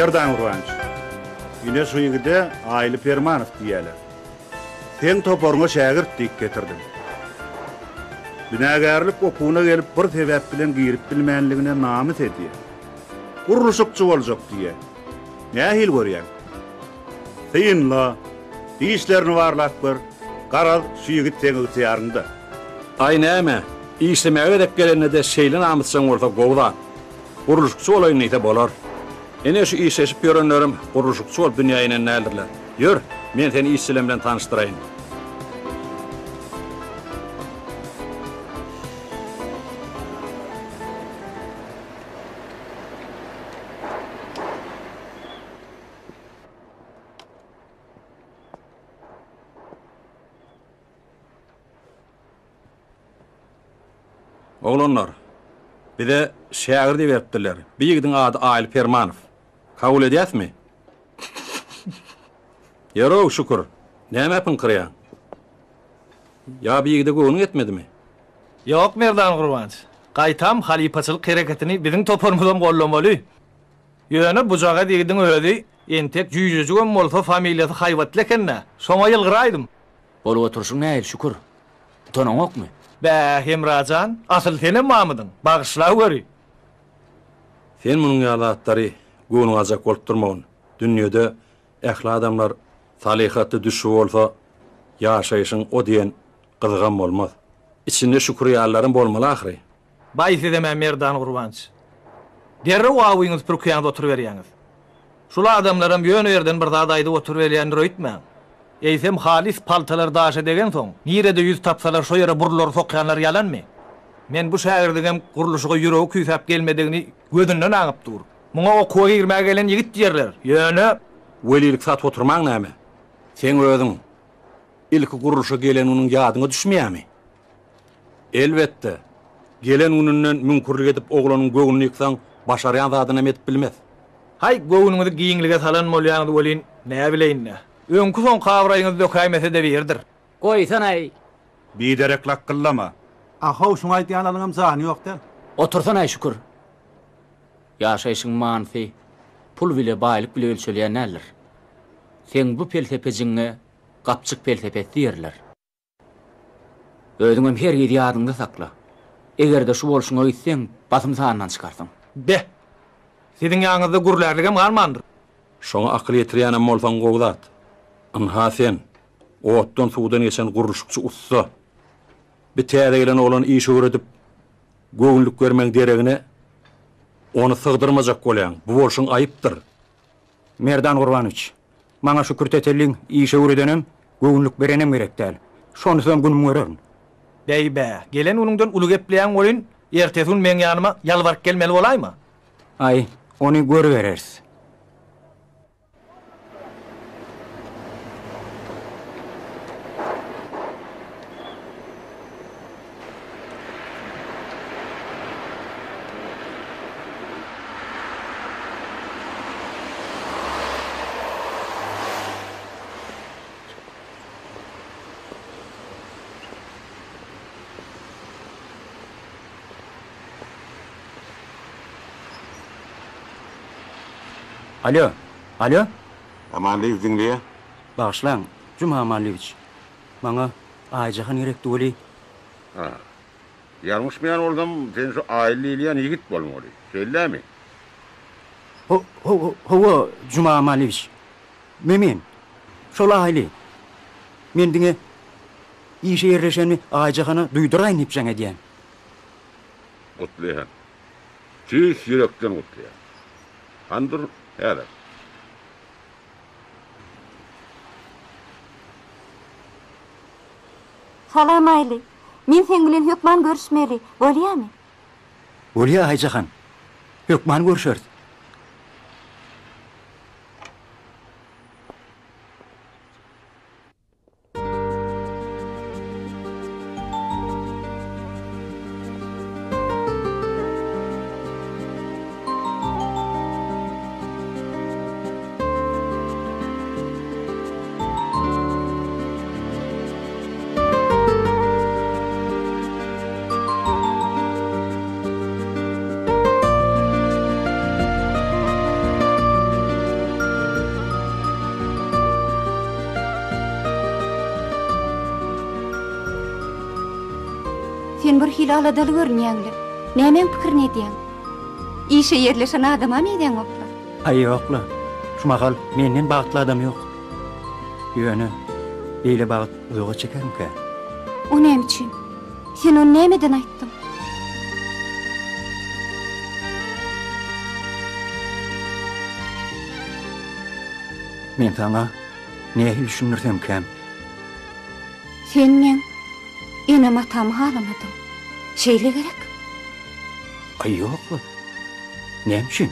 Merdan Gurbanowiç, ine şu ýigide Aýly Permanow diýýäler. Seň toparyňa şägirt diýip getirdim. Binagärlik okuwyna gelip bir sebäp bilen girip bilmänligine namys edýär. Gurluşykçy boljak diýýär. Nähili görýäň? Synla, dişlerini barlap gör, garaz, şu ýigit seň ygtyýaryňda. Aý näme, işlemäge gezek gelende-de şeýle namysjaň bolsa gowy zat. Gurluşykçy bolaýyn diýse bolar. Ine şu işleşip ýörenlerim gurluşykçy bolup dünýä inen däldirler. Ýör, men seni işçilem bilen tanyşdyraýyn. Oglanlar, bize şägirdi beripdirler. Bir ýigidiň ady Aýly Permanow. Kabul edýäsmi? Ýör-ow, Şükür, nämä pyňkyrýaň? Ýa bir ýigide göwnüň ýetmedimi? Ýok, Merdan Gurbanç. Gaýtam halypaçylyk hereketini biziň toparymyzam goldamaly. Ýöne bujagaz ýigidiň özi entek jüýjejigem bolsa familiýasy haýbatly eken-dä. Şoňa ýylgyraýdym. Bolup oturyşyň nähili, Şükür? Utanaňokmy? Bä, Hemra jan, asyl senem mamydyň. Bagyşlaweri. Sen munuň ýaly zatlary göwnüňe aljak bolup durmagyn. Dünýede ähli adamlar salyhatly düşbi bolsa, ýaşaýşyň o diýen gyzygam bolmaz. Içinde Şükür ýalylaram bolmaly ahyry. Baý sizem-ä Merdan Gurbanç. Derrew awyňyzy pürkýäňiz oturyberýäňiz. Şul adamlaram ýöne ýerden bir zat aýdyp oturyberýändir öýtmäň. Eýsem halys paltalar daşa degensoň, nirede ýüz tapsalar şo ýere burunlary sokýanlar ýalanmy? Men bu şägirdiňem gurluşyga ýüregi küýsäp gelmedigini gözünden aňyp dur. Muňa okuwa girmäge gelen ýigit diýerler, ýöne. Welilik satyp oturmaň näme? Seň özüň ilki gurluşa gelen günüň ýadyňa düşmeýärmi? Elbetde, gelen gününden müňkürlik edip oglanyň göwnüni ýyksaň, başarýan zadynam edip bilmez. Haý, göwnüňizi giňlige salan bolýaňyz welin, näbileýin-dä. Öňki-soňky abraýyňyzy dökäýmese-de birdir. Goýsanaý! Biderek lakgyllama. A-how, şuň aýdýanlaryňam jany ýok däl. Otursanaý, Şükür. Ýaşaýşyň manysy pul bile, baýlyk bile ölçelýän däldir. Seň bu pelsepejiňe gapjyk pelsepesi diýerler. Özüňem hergiz ýadyňda sakla. Eger-de şu bolşuňa gitseň, basym sandan çykarsyň. Be! Siziň ýanyňyzda gürlärligem galmandyr. Şoňa akyl ýetirýänem bolsaň gowy zat. Ynha sen, otdan-suwdan geçen gurluşykçy ussa. Bi täze gelen oglany iş öwredip, göwünlik bermegiň deregine, ony sygdyrmajak bolýaň. Bu bolşuň aýypdyr. Merdan Gurbanowiç, Maňa Şükür tetelliň iş öwredenem, göwünlik berenem gerek däl. Şonsuzam günümi görerin. Bäý-bä, gelen günüňden uly gepleýäň welin, ertesi gün meň ýanyma ýalbaryp gelmeli bolaýma? Aý, ony görübereris. Alýo! Alýo! Amanlyýew diňleýä. Bagyşlaň, Juma Amanlyýewiç. Maňa Aýjahan gerekdi weli. Ha. Ýalňyşmaýan bolsam, sen şu Aýly diýilýän ýigit bolmaly. Şeýle-dämi? Ho-ho-hawa, Juma Amanlyýewiç. Me-men. Şol Aýly. Men diňe işe ýerleşenimi Aýjahana duýduraýyn diýip jaň edýän. Gutlaýan. Tüýs ýürekden gutlaýan. Hany dur, häzir. Salam Aýly. Men seň bilen hökman görüşmeli. Bolýamy? Bolýa Aýjahan. Hökman görşeris. Sen bir hili aladaly görünýäň-le. Nämäň pikirini edýäň? Işe ýerleşen adama meýdäňokla. Aý ýok-la. Şu mahal menden bagtly adam ýok. Ýöne beýle bagt uzaga çekermikä? O näme üçin? Sen ony nämeden aýtdyň? Men saňa nähili düşündirsemkäm? Sen meň enem-atamy halamadyň. Şeýle gerek? Aý ýok-la. Näme üçin?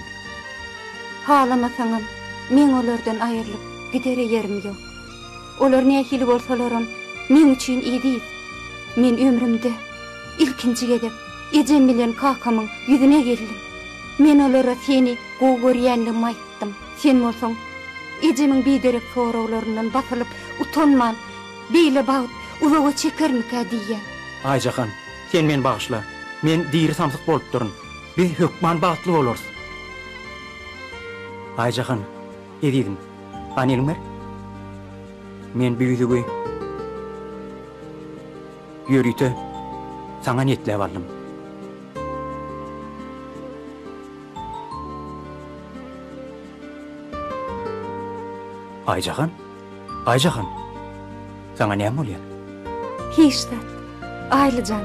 Halamasaňam, meň olardan aýrylyp gidere ýerim ýok. Olar nähili bolsalaram, meň üçin eziz. Men ömrümde ilkinji gezek ejem bilen kakamyň ýüzüne geldim. Men olara seni gowy görýänligimi aýtdym. Sen bolsaň, ejemiň biderek soraglaryndan basylyp, utanman, beýle bagt uzaga çekermikä diýýän. Aýjahan, sen meni bagyşla. Men diri samsyk bolupdyryn. Biz hökman bagtly bolarys. Aýjahan, ezizim, hany eliňi ber. Men bu ýüzügi ýörite saňa niýetläp aldym. Aýjahan, Aýjahan, saňa näme bolýar? Hiç zat, Aýly jan,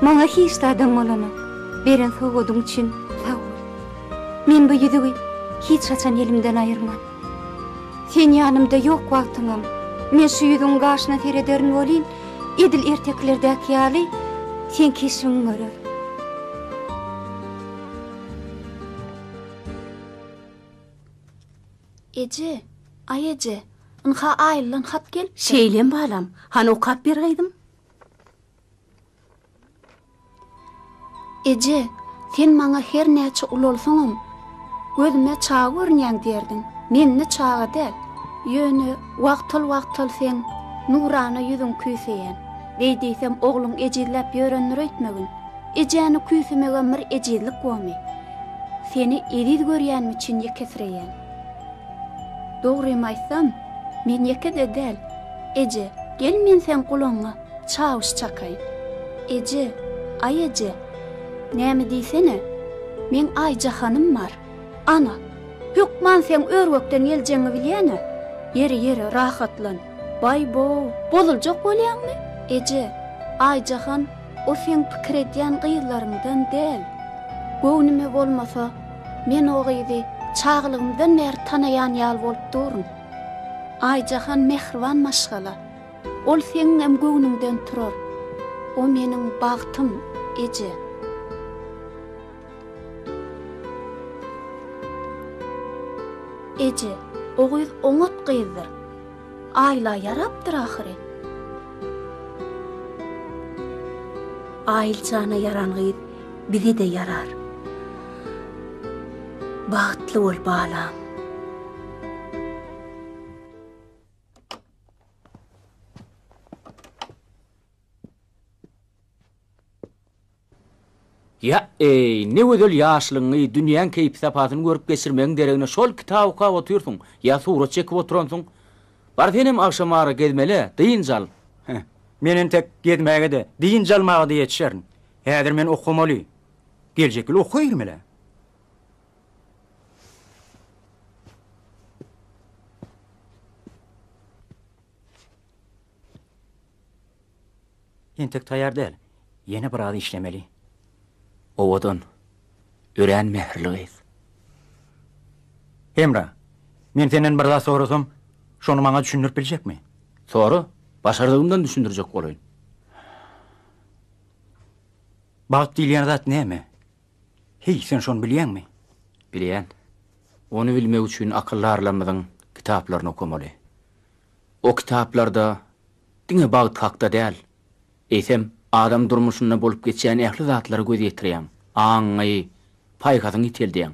maňa hiç zadam bolanok. Beren sowgadyň üçin sag bol. Men bu ýüzügi hiç haçan elimden aýyrman. Sen ýanymda ýok wagtyňam, men şu ýüzügiň gaşyna serederin welin, edil ertekilerdäki ýaly, seň keşbiňi görerin. Eje, aý eje, ynha Aýlydan hat gelipdir. Şeýlemi balam, hany okap ber gyzym. Eje, sen maňa her näçe ulalsaňam, gözüme çaga görünýäň diýerdiň. Men-de çaga däl. Ýöne wagtal-wagtal seň nurana ýüzüňi küýseýän. Beý diýsem ogluň ejizläp ýörendir öýtmegin. Ejäni küýsemegem bir ejizlik bomy? Seni eziz görýänim üçin ýekesireýän. Dogrymy aýtsam, men ýeke-de däl. Eje, gel men seň gulagyňa çawuş çakaýyn. Eje, aý eje, näme diýsene, meň Aýjahanym bar. Ana, hökman seň ör-gökden geljegiňi bilýän-ä. Ýeri, ýeri, rahatlan. Baý-bow, bozuljak bolýaňmy? Eje, Aýjahan o seň pikir edýän gyzlaryňdan däl. Göwnüme bolmasa, men o gyzy çagalygymdan bäri tanaýan ýaly bolup durun. Aýjahan mähriban maşgala. Ol seňňem göwnüňden turar. O meniň bagtym, eje. Eje, o gyz oňat gyzdyr. Aýla ýarapdyr ahyry. Aýyl jana ýaran gyz bize-de ýarar. Bagtly bol, balam. Ýa-eý, ne gözel ýaşlygyňy, dünýäň keýpi-sapasyny görüp geçirmegiň deregine şol kitap okap otyrsyň, ýa surat çekip oturansyň. Bar senem agşamara gezmele, dynç al. Heh, men entek gezmäge-de, dynç almaga-da ýetişerin. Häzir men okamaly. Geljek ýyl okuwa girmeli-ä. Entek taýýar däl. Ýene biraz işlemeli. Owadan, örän mähirli gyz. Hemra, men senden bir zat sorasam, şony maňa düşündirip biljekmi? Sora, başardygymdan düşündirjek bolaýyn. Bagt diýilýän zat näme? Heý, sen şony bilýäňmi? Bilýän. Ony bilmek üçin akyldarlarymyzyň kitaplaryny okamaly. O kitaplarda diňe bagt hakda däl, eýsem, adam durmuşynda bolup geçýän ähli zatlara göz ýetirýäň, aňyňy, paýhasyňy ýiteldýäň.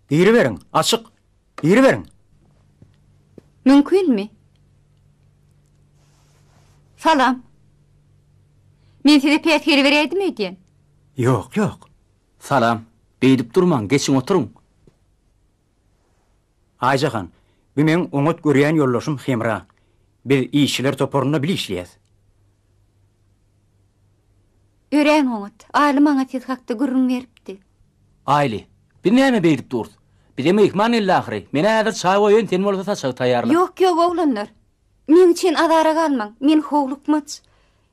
Giriberiň, açyk! Giriberiň! Mümkinmi? Salam. Men size päsgel beräýdim öýdýän. Ýok, ýok. Salam. Beýdip durmaň, geçiň oturyň. Aýjahan, bu meň oňat görýän ýoldaşym Hemra. Biz işçiler toparynda bile işleýäs. Örän oňat. Aýly maňa siz hakda gürrüň beripdi. Aýly, biz näme beýdip durus? Bize myhman geldi ahyry. Men-ä häzir çaý goýaýyn, sen bolsa saçagy taýýarla. Ýok, ýok, oglanlar. Meň üçin azara galmaň. Men howlukmaç.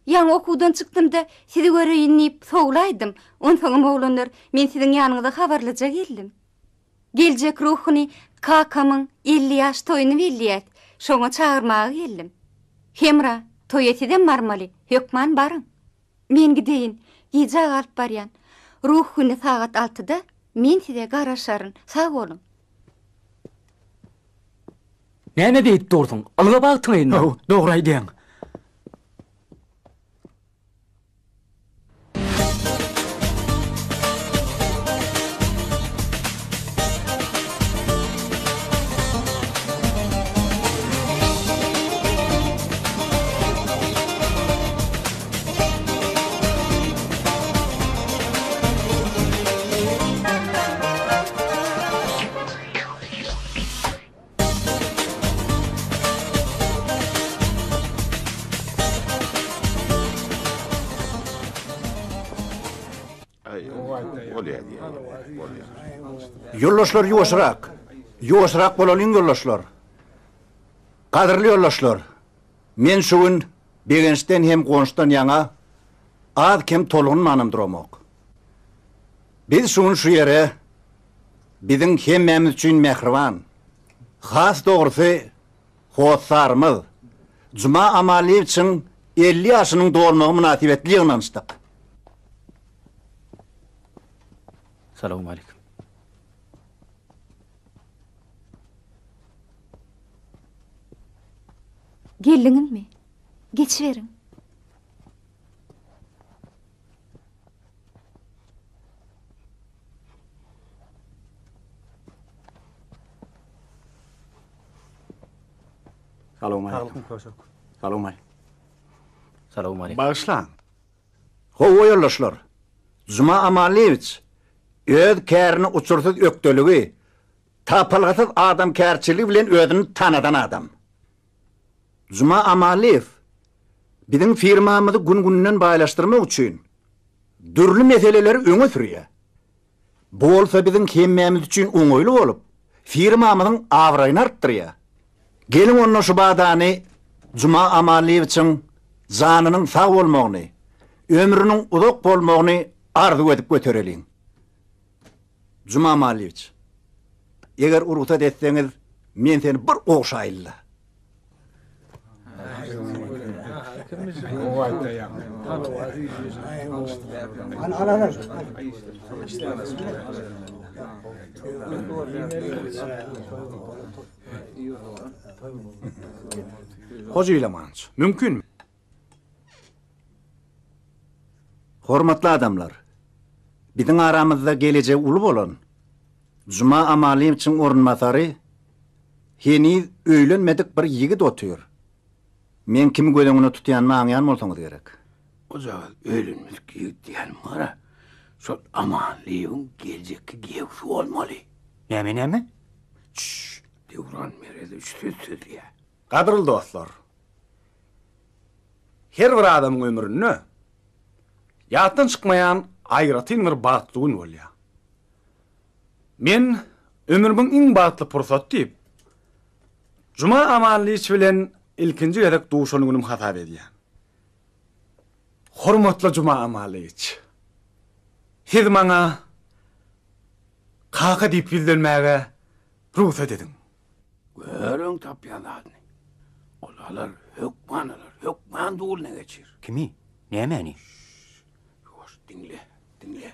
Ýaňy okuwdan çykdym-da, sizi göreýin diýip, sowlaýdym. Onsoňam, oglanlar, men siziň ýanyňyza habarlyja geldim. Geljek ruhuny kakamyň 50 ýaş toýuny belleýäs, şoňa çagyrmaga geldim. Hemra, toýa sizem barmaly, hökman baryň. Men gideýin, gijä galyp barýan. Ruh güni sagat altyda men size garaşaryn, sag boluň. Näme beýdip dursuň? Ylga bagtyň yzyndan. Haw, dogry aýdýaň. Ýoldaşlar ýuwaşrak. Ýuwaşrak bolalyň ýoldaşlar. Gadyrly ýoldaşlar, men şu gün begençden hem guwançdan ýaňa az-kem tolgunmanam duramok. Biz şu gün şu ýere biziň hemmämiz üçin mähriban, has dogrusy, hossarymyz Juma Amalyýewiçiň 50 ýaşynyň dolmagy mynasybetli ýygnanyşdyk. Salowmaleýkim. Geldiňizmi? Geçiberiň. Salowmaleýkim. Salowmaleýkim. Salowmaleýkim. Bagyşlaň. Hawa, ýoldaşlar, Juma Amanlyýewiç öz kärini uçursyz ökdeligi, tapylgysyz adamkärçiligi bilen özüni tanadan adam. Juma Amanlyýew biziň firmamyzy gün-günden baýlaşdyrmak üçin dürli meseleleri öňe sürýär. Bu bolsa biziň hemmämiz üçin oňaýly bolup, firmamyzyň abraýyny artdyrýar. Geliň onda şu badany Juma Amanlyýewiçiň janynyň sag bolmagyny, ömrüniň uzak bolmagyny arzuw edip götereliň. Juma Amanlyýewiç, eger rugsat etseňiz, men seni bir ogşaýyn-la. Hoja Ilamanç, mümkinmi? Hormatly adamlar! Biziň aramyzda gelejegi uly bolan Juma Amalyýewiçiň orunbasary heniz öýlenmedik bir ýigit otyr. Meň kimi göz öňünde tutýanymy aňýan bolsaňyz gerek. Ojagaz öýlenmedik ýigit diýýänim bar-a, şol Amanlyýewiň geljekki giýewsi bolmaly. Näme, näme? Çşş, Döwran Meredowiç söz sözleýär. Gadyrly dostlar! Her bir adamyň ömründe ýatdan çykmaýan aýratyn bir bagtly gün bolýar. Men ömrümiň iň bagtly pursaty diýip, Juma Amanlyç bilen ilkinji gezek duşan günüm hasap edýän. Hormatly Juma Amanlyç! Siz maňa kaka diýip ýüzlenmäge rugsat ediň. Gör öň tapýan zadyny. Ol alar, hökman alar, hökman duluna geçir. Kimi? Nämäni? Şşş! Ýuwaş, diňle, diňle.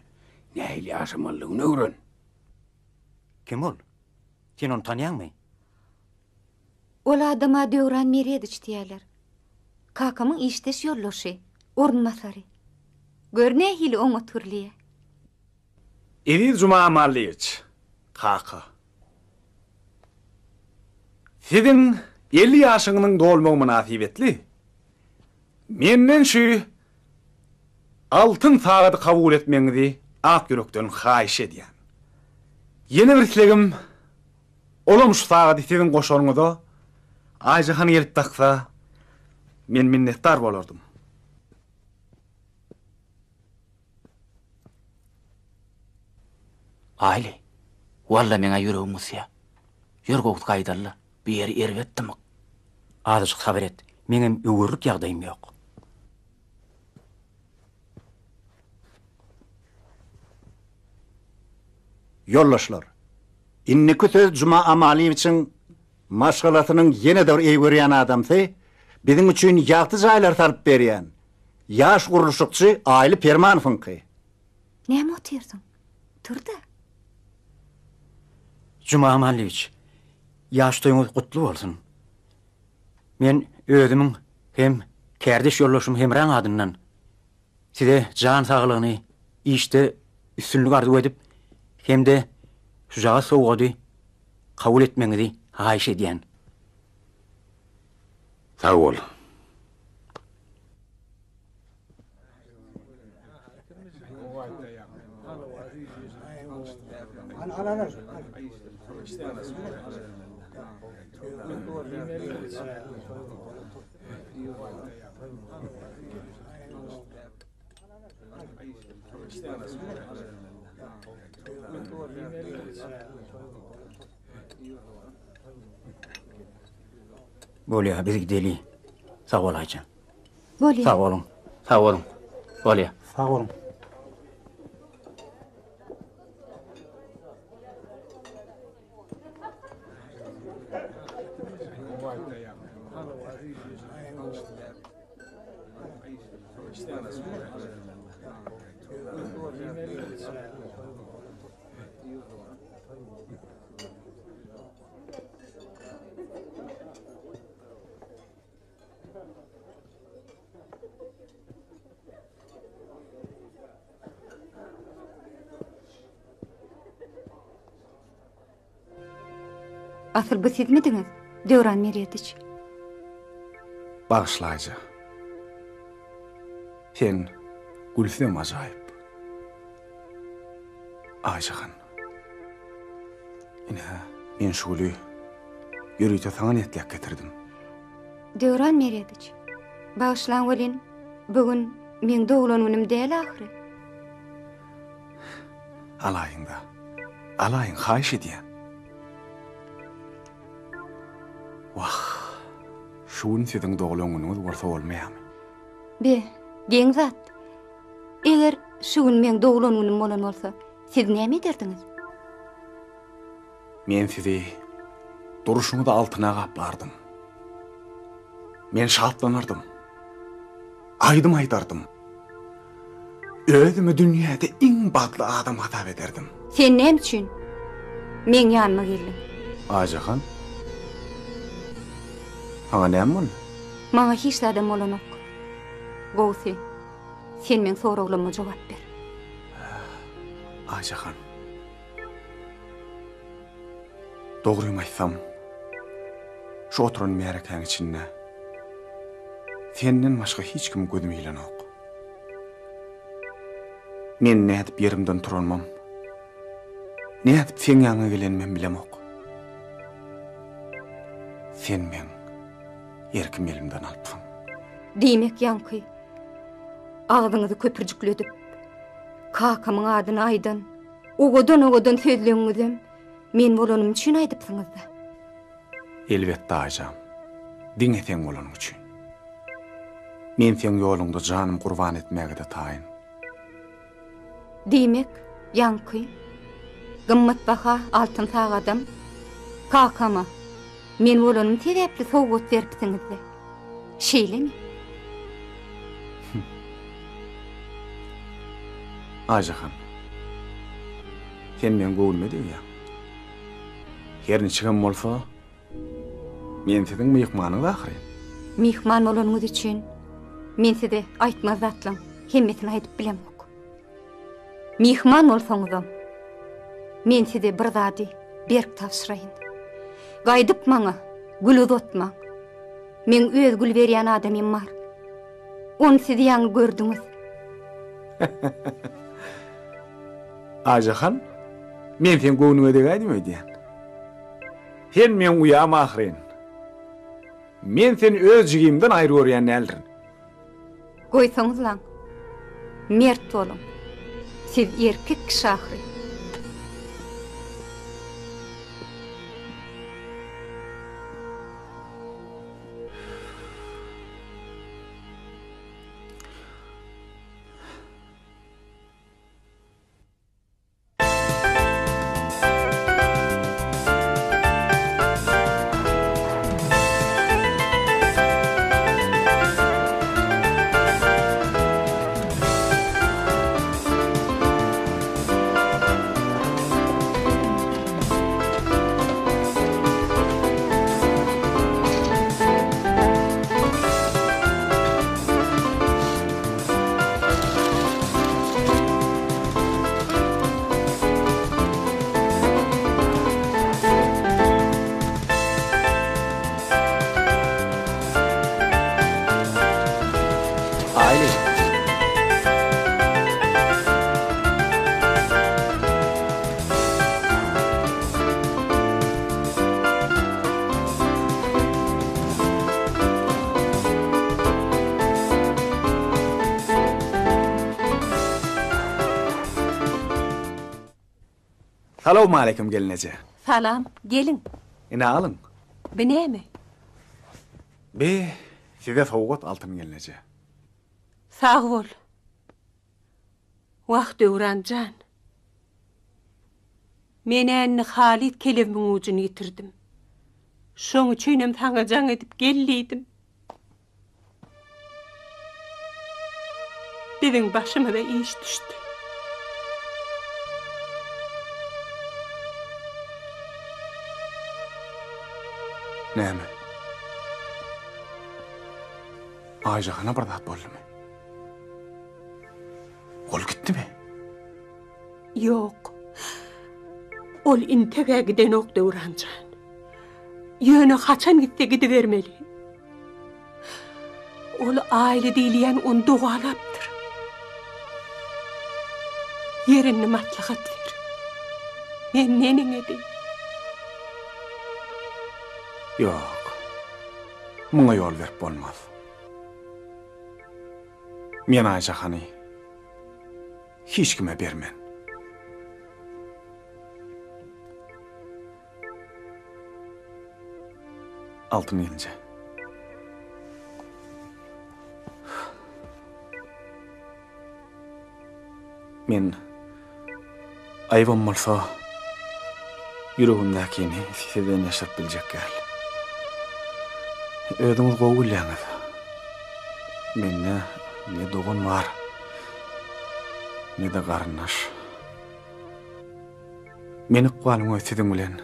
Nähili ýaşamalydygyny öwren. Kim ol? Sen ony tanýaňmy? Ol adama Döwran Meredowiç diýýärler. Kakamyň işdeş ýoldaşy, orunbasary. Gör nähili oňat gürleýär. Eziz Juma Amanlyýewiç, kaka. Siziň 50 ýaşyňyzyň dolmagy mynasybetli menden şu altyn sagady kabul etmegiňizi ak ýürekden haýyş edýän. Ýene bir islegim, olam şu sagady siziň goşaryňyza Aýjahan gelip daksa, men minnetdar bolardym. Aýly, walla meň-ä ýüregim gysýa. Ýör gowusy gaýdaly-la, bu ýeri erbet dymyk. Azajyk sabyr et, meňem öwerlik ýagdaýym ýok. Ýoldaşlar, indiki söz Juma Amalyýewiçiň maşgalasynyň ýene-de bir eý görýän adamsy, biziň üçin ýagty jaýlar salyp berýän, ýaş gurluşykçy Aýly Permanowyňky. Näme otyrsyň? Tur-da. Juma Amanlyýewiç, ýaş toýuňyz gutly bolsun. Men özümiň hem kärdeş ýoldaşym Hemraň adyndan size jan saglygyny, işde üstünlik arzuw edip hem-de şujagaz sowgady kabul etmegiňizi haýyş edýän. Sag bol. Bolýa, biz gideli. Sag bol Aýjan. Bolýa. Sag boluň. Sag boluň. Bolýa. Sag boluň. Asyl bu sizmidiňiz, Döwran Merediç? Bagyşlaýja. Sen gülsem ajaýyp. Aýjahan. Ine, men şu güli ýörite saňa niýetläp getirdim. Döwran Merediç, bagyşlaň welin, bu gün meň doglan günüm däl ahyry. Alaýyň-da. Alaýyň, haýyş edýän. Wah, şu gün siziň doglan günüňiz bolsa bolmaýarmy? Be, geň zat. Eger şu gün meň doglan günüm bolan bolsa, siz näme ederdiňiz? Men sizi durşuňyzy altyna gaplardym. Men şatlanardym. Aýdym aýdardym. Özümi dünýäde iň bagtly adam hasap ederdim. Sen näme üçin meň ýanyma geldiň? Aýjahan, saňa näme boldy? Maňa hiç zadam bolanok. Gowusy, sen meň soraglaryma jogap ber. Aýjahan. Dogrymy aýtsam, şu oturan märekäň içinde senden başga hiç kime gözüm ilenok. Men nädip ýerimden turanymam, nädip seň ýanyňa gelenimem bilemok. Sen meň erkimi elimden alypsyň. Diýmek ýaňky agzyňyzy köpürjikledip, kakamyň adyny aýdan owadan-owadan sözleňňizem men bolanym üçin aýdypsyňyz-da. Elbetde Aýjan, diňe seň bolanyň üçin. Men seň ýoluňda janymy gurban etmäge-de taýyn. Diýmek, ýaňky gymmatbaha altyn sagadam kakama men bolanym sebäpli sowgat beripsiňiz-dä. Şeýlemi? Aýjahan, sen meň göwnüme degýäň. Her niçigem bolsa, men siziň myhmanyňyz ahyryn. Myhman bolanyňyz üçin men size aýtmaz zatlaň hemmesini aýdyp bilemok. Myhman bolsaňyzam, men size bir zady berk tabşyraýyn. Gaýdyp maňa gül uzatmaň. Meň öz gül berýän adamym bar. Ony siz ýaňy gördüňiz. Aýjahan, men seň göwnüňe degäýdim öýdýän. Sen meň uýam ahyryn. Men seni öz jigimden aýry görýän däldirin. Goýsaňyzlaň. Mert boluň. Siz erkek kişi ahyryn. Aýly. Salowmaleýkim gelneje. Salam, geliň. Ine alyň. Bi näme? Bi size sowgat Altyn gelneje. Sag bol. Wah, Döwran jan. Men-ä indi halys kelebimiň ujuny ýitirdim. Şoň üçinem saňa jaň edip gel diýdim. Biziň başymyza iş düşdi. Näme? Aýjahana bir zat boldumy? Ol gitdimi? Ýok. Ol integ-ä gidenok Döwran jan. Ýöne haçan gitse gidibermeli. Ol Aýly diýilýän ony dogalapdyr. Ýer indi maslahat ber. Men neneň edeýin? Ýok. Muňa ýol berip bolmaz. Men Aýjahany hiç kime bermen. Altyn gelinje. Men aýybam bolsa ýüregimdäkini sizden ýaşyryp biljek däl. Özüňiz gowy bilýäňiz. Mende ne dogan bar, ne-de garyndaş. Meni ykbalyň özi siziň bilen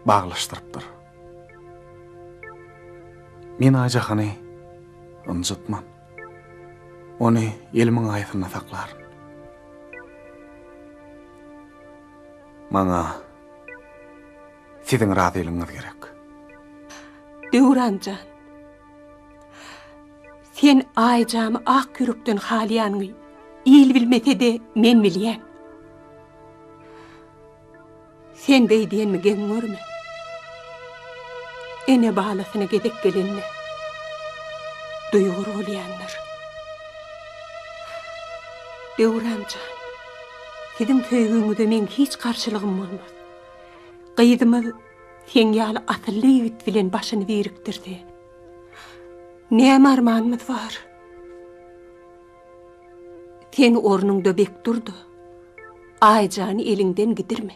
baglaşdyrypdyr. Men Aýjahany ynjytman. Ony elimiň aýasynda saklaryn. Maňa siziň razylygyňyz gerek. Döwran jan, sen Aýjamy ak ýürekden halaýanyňy. Il bilmese-de men bilýän. Sen beý diýenimi geň görme. Ene balasyna gezek gelende duýgur bolýandyr. Döwran jan, siziň söýgüňize meň hiç garşylygym bolmaz. Gyzymyz seň ýaly asylly ýigit bilen başyny birikdirse, näme armanymyz bar? Sen ornuňda bek dur-da, Aýjany eliňden gidirme.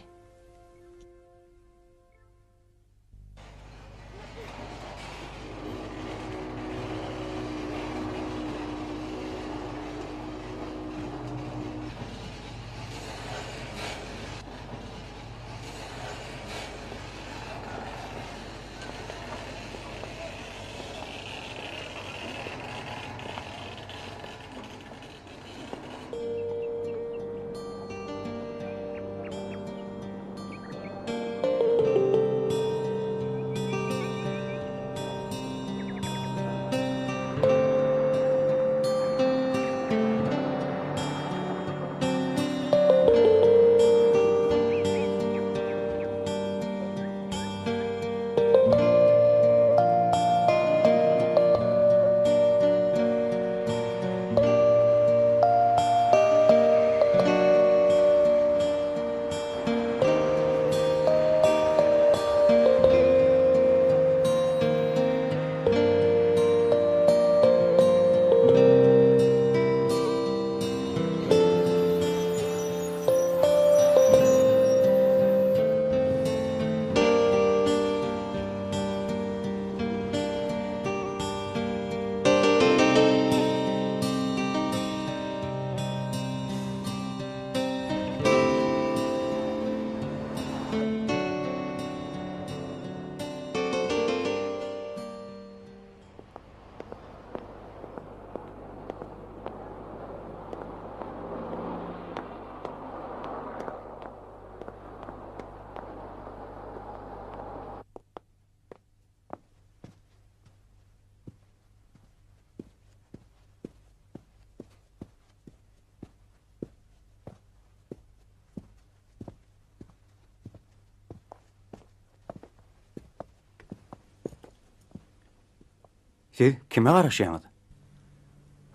Siz kime garaşýaňyz?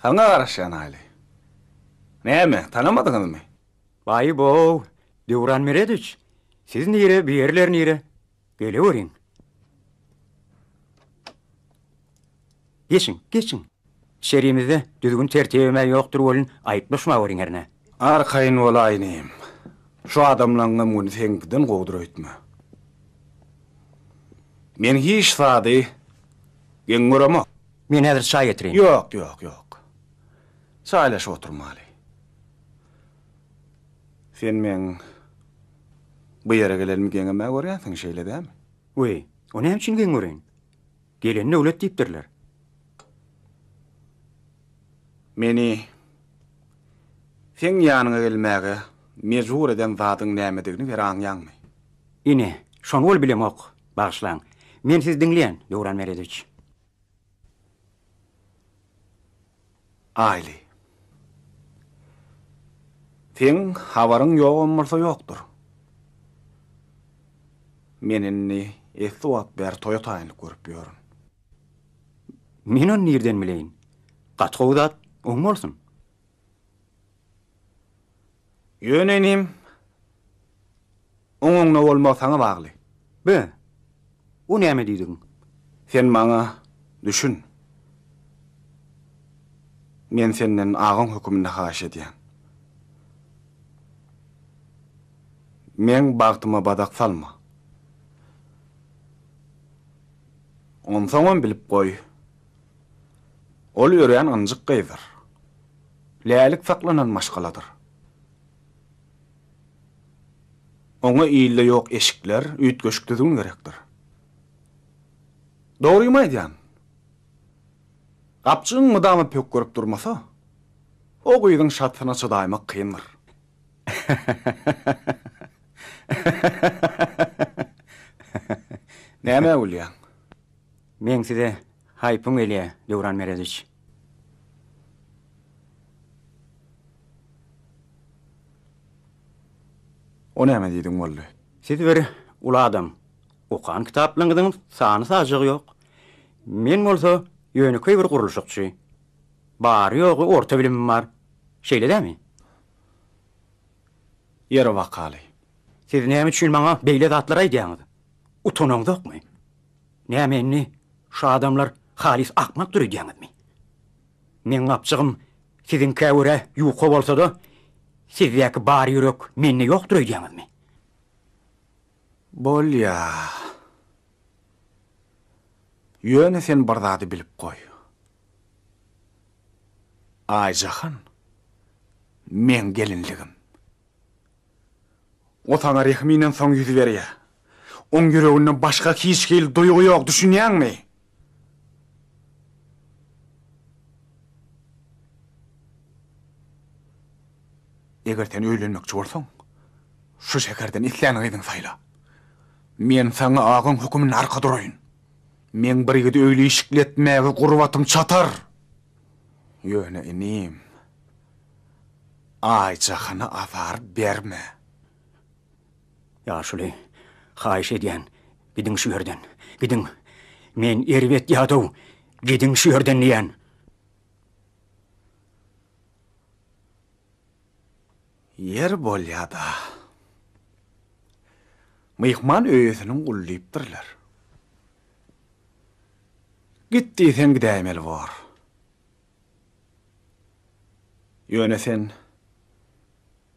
Saňa garaşýan Aýly. Näme, tanamadyňyzmy? Baý-bow, Döwran Meredowiç, siz nire, bu ýerler nire? Geleweriň. Geçiň, geçiň. Içerimizde düzgün-tertibem-ä ýokdur welin, aýyplaşmaweriň hernä. Arkaýyn bolaý inim. Şu adamlaňňam güni seňkiden gowudyr öýtme. Men hiç zady geň göremok. Men häzir çaý getireýin. Ýok, ýok, ýok. Çaýlaşyp oturmaly. Sen meň bu ýere gelenimi geňem-ä görýänsiň, şeýle dämi? Weý, o näme üçin geň göreýin? Gelen döwlet diýipdirler. Meni seň ýanyňa gelmäge mejbur eden zadyň nämedigini bir aňýaňmy? Ine, şony ol bilemok. Bagyşlaň. Men sizi diňleýän, Döwran Meredowiç. Aýly. Seň habaryň ýogam bolsa ýokdur. Men indi esli wagt bäri toýa taýynlyk görüp ýörün. Men ony nirden bileýin? Gaty gowy zat, oň bolsun. Ýöne inim, oň oňuna bolmagy saňa bagly. Be, o näme diýdigiň? Sen maňa düşün. Men senden agaň höküminde haýyş edýän. Meň bagtyma badak salma. Onsoňam bilip goý, ol örän ynjyk gyzdyr. Lälik saklanan maşgaladyr. Oňa ilde ýok eşikler, üýtgeşik düzgün gerekdir. Dogrymy aýdýan. Gapjygyň mydama pökgerip durmasa, o gyzyň şatsyna çydaýmak kyndyr. Nämä gülýäň? Meň size haýpym gelýä, Döwran Meredowiç. O näme diýdigiň boldy? Siz bir uly adam. Okan kitaplaryňyzyň sany-sajagy ýok. Men bolsa ýönekeý bir gurluşykçy. Bary-ýogy orta bilimim bar. Şeýle dämi? Ýeri bakaly. Siz näme üçin maňa beýle zatlar aýdýaňyz? Utanaňzokmy? Näme indi şu adamlar halys akmakdyr öýdýäňizmi? Meň gapjygym siziňkä görä ýuka bolsa-da, sizdäki bar ýürek mende ýokdur öýdýäňizmi? Bolýa. Ýöne sen bir zady bilip goý. Aýjahan meň gelinligim. O saňa rehiminden soň ýüz berýä. Oň ýüreginde başga hiç hili duýgy ýok, düşünýäňmi? Eger sen öýlenmekçi bolsaň, şu şäherden islän gyzyňy saýla. Men saňa agaň höküminde arka duraýyn. Meň bir ýigidi öýli-işikli etmäge gurbatym çatar. Ýöne inim, Aýjahana azar berme. Ýaşuly, haýyş edýän, gidiň şu ýerden, gidiň. Men erbet ýadaw, gidiň şu ýerden diýýän. Ýer bolýa-da. Myhman öýesiniň guly diýipdirler. Git diýseň gidäýmeli bor. Ýöne sen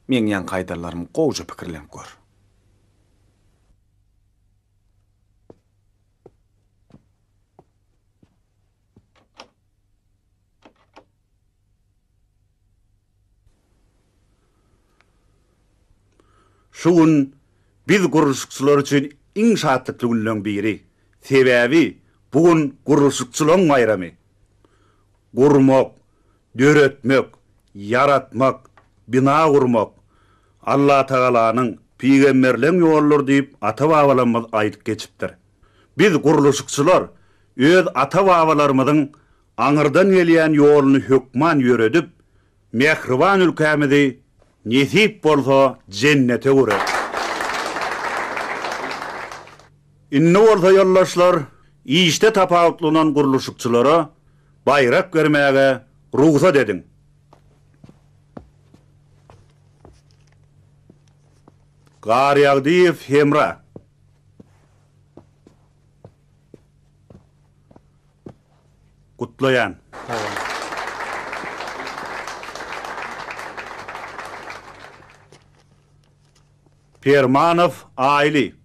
meň ýaňky aýdanlarymy gowja pikirlenip gör. Şu gün biz gurluşykçylar üçin iň şatlykly günleň biri. Sebäbi bu gün gurluşykçylaryň baýramy. Gurmak, döretmek, ýaratmak, bina gurmak Allatagalanyň, pygamberleň ýoludyr diýip ata-babalarymyz aýdyp geçipdir. Biz gurluşykçylar öz ata-babalarymyzyň Aňyrdan gelýän ýoluny hökman ýöredip, mähriban ülkämizi nesip bolsa jennete öwreris. Indi bolsa ýoldaşlar, işde tapawutlanan gurluşykçylara baýrak bermäge rugsat ediň. Garýagdyýew Hemra. Gutlaýan. Sag boluň. Permanow Aýly.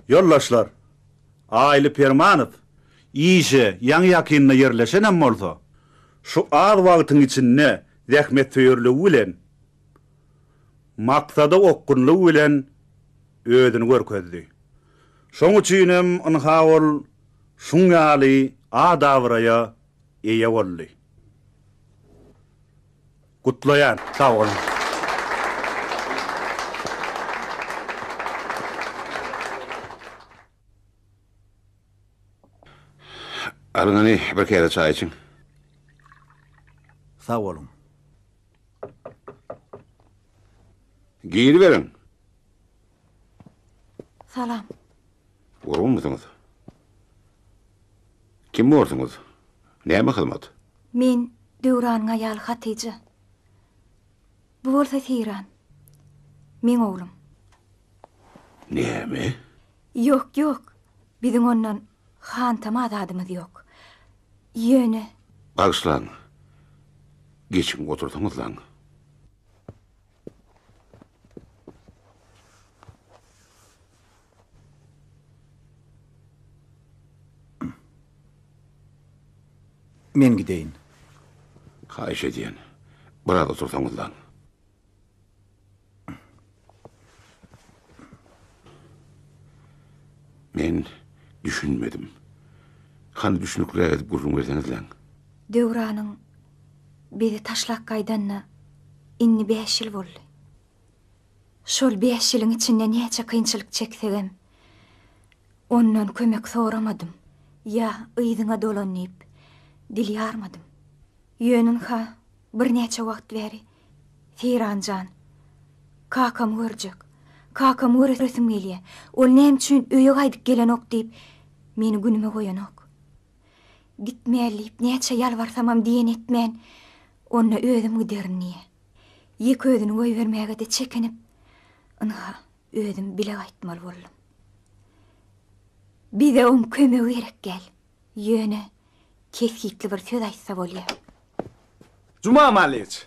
Ýoldaşlar, Aýly Permanow işe ýaňy-ýakynda ýerleşenem bolsa, şu az wagtyň içinde zähmetsöýerligi bilen, maksada okgunlygy bilen özüni görkezdi. Şoň üçinem ynha ol şuň ýaly at-abraýa eýe boldy. Gutlaýan. Sag boluň. Alyň hany bir käse çaý içiň. Sag boluň. Giriberiň. Salam. Gurgunmysyňyz? Kim borsuňyz? Näme hyzmat? Men Döwranyň aýaly Hatyja. Bu bolsa Seýran. Meň oglum. Näme? Ýok, ýok. Biziň ondan hantama zadymyz ýok. Ýöne. Bagyşlaň. Geçiň otursaňyzlaň. Men gideýin. Haýyş edýän, biraz otursaňyzlaň. Men düşünmedim. Hany düşnükliräk edip gürrüň berseňizläň. Döwranyň bizi taşlap gaýdanyna indi bäş ýyl boldy. Şol bäş ýylyň içinde näçe kynçylyk çeksegem, ondan kömek soramadym. Ýa yzyňa dolan diýip. Dil ýarmadym. Ýöne ynha, birnäçe wagt bäri Seýran jan, kakamy görjek, kakamy göresim gelýä, ol näme üçin öýe gaýdyp gelenok diýip, meni günüme goýanok. Gitmäli diýip näçe ýalbarsamam diýen etmän, onda özüm giderin diýýä. Ýeke özüni goýbermäge-de çekinip, ynha, özüm bile gaýtmaly boldum. Bize oň kömegi gerek däl. Ýöne kesgitli bir söz aýtsa bolýar. Juma Manlyç!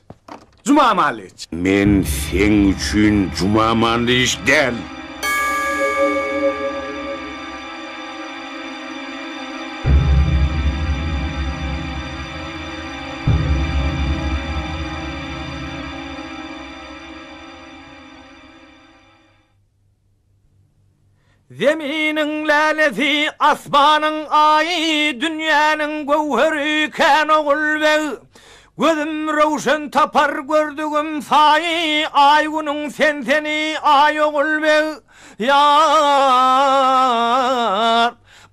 Juma Manlyç! Men seň üçin Juma Manlyç däl! Zeminiň lälesi, asmanyň aýy, dünýäniň göwheri kän Ogulbeg. Gözüm röwşen tapar gördügim saýy, Aý-günüň sen-seni, aý Ogulbeg. Ýar,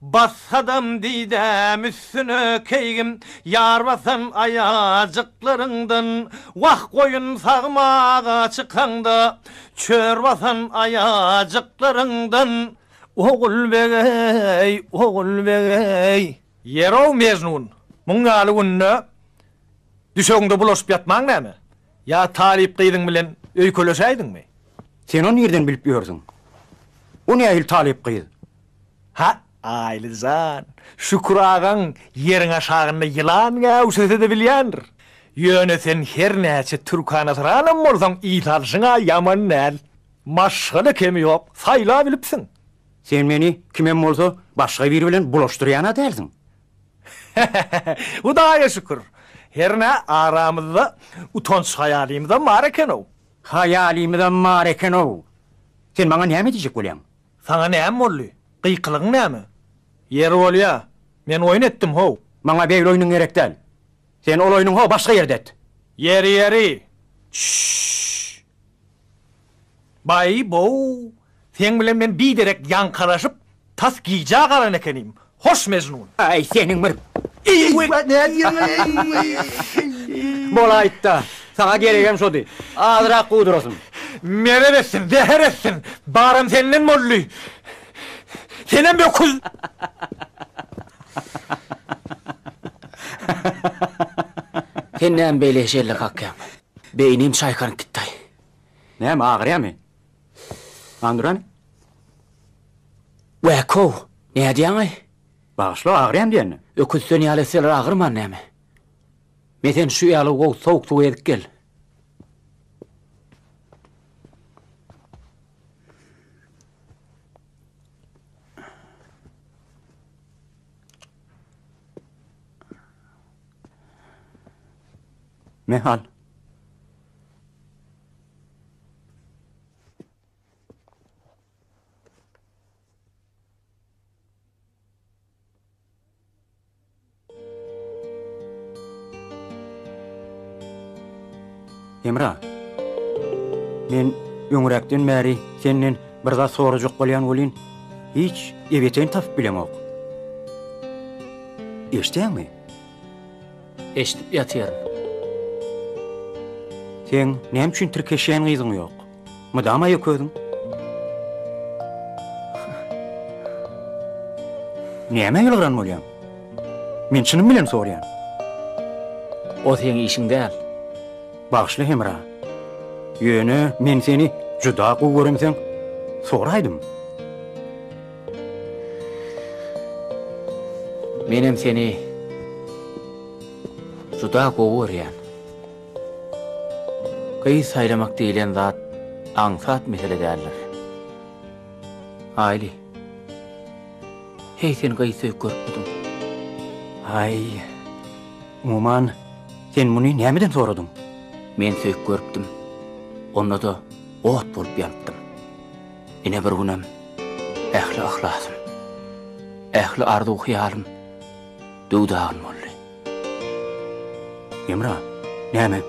bassadam didäm üstüne keýgim, Ýar basan aýajyklaryňdan, Wah, goýun sagmaga çykaňda, Çör basan aýajyklaryňdan, Ogulbeg-eý, Ogulbeg-eý! Ýer-ow, Mejnun, muň ýaly günde düşegiňde bulaşyp ýatmaň näme? Ýa talyp gyzyň bilen öýkeleşäýdiňmi? Sen ony nirden bilip ýörsüň? O nähili talyp gyz? Ha, Aýly jan, Şükür agaň ýeriň aşagynda ýylan gäwşese-de bilýändir. Ýöne sen her näçe türkanasyranam bolsaň ys alşyň-a ýaman däl. Maşgala kemi ýok, saýlabilipsiň. Sen meni kimem bolsa başga biri bilen bulaşdyrýan-a dälsiň? Hudaýa şükür, hernä aramyzda utanç-haýalymyzam bar eken-ow. Haýalymyzam bar eken-ow. Sen maňa näme diýjek bolýaň? Saňa näme boldy? Gykylygyň näme? Ýeri bolýa, men oýun etdim how. Maňa beýle oýnuň gerek däl. Sen ol oýnuň ho başga ýerde et. Ýeri ýeri. Çşş. Baý-bow, seň bilen men biderek ýaňkalaşyp, tas gijä galan ekenim. Hoş Mejnun. Aý seniň bir Bolaýtda, saňa geregem şody. Azrak gudurasyn. Merez etsin, zäher etsin. Baram senden boldy. Senem öküz. Sen näme beýle şelle kakýaň? Beýnim çaýkanyp gitdi-aý. Näme, agyrýamy? Anduran? Wäkow, nädýäň-aý? Bagyşla, agyrýam diýende. Öküz sen ýaly etseler agyrman näme? Me sen şu ýaly gowy sowuk suwa ezip gel. Me al. Hemra, men öňräkden bäri senden bir zat sorajak bolýan welin, hiç ebeteýini tapyp bilemok. Eşidýäňmi? Eşidip ýatyryn. Seň näme üçin tirkeşýän gyzyň ýok? Mydama ýeke özüň. Nämä ýylgyran bolýaň? Men çynym bilen soraýan. O seň işiň däl. Bagyşla Hemra. Ýöne men seni juda gowy göremseň soraýdym. Menem seni juda gowy görýän. Gyz saýlamak diýlen zat aňsat mesele däldir. Aýly, heý sen gyz söýüp görüpmidiň? Aý, umuman, sen muny nämeden soradyň? Men söýüp görüpdim. Onda-da ot bolup ýanypdym. Ine bir günem ähli yhlasym, ähli arzuw-hyýalym döw-dagyn boldy. Hemra, näme,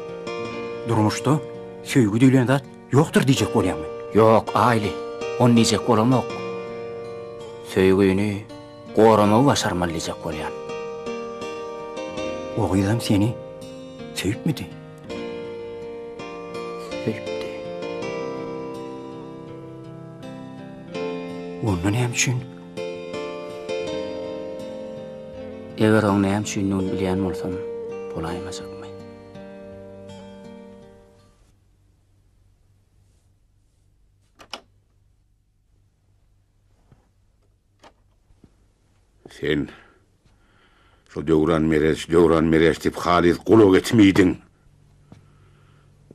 durmuşda söýgi diýlen zat ýokdur diýjek bolýaňmy? Ýok, Aýly, ony diýjek bolamok. Söýgini goramagy başarmaly diýjek bolýan. O gyzam seni söýüpmidi? Söýüpdi. Onda näme üçin? Eger oň näme üçindigini bilýän bolsam, bolaýmajakmy? Sen şo Döwran Mereç, Döwran Mereç diýip halys gulak etimi iýdiň.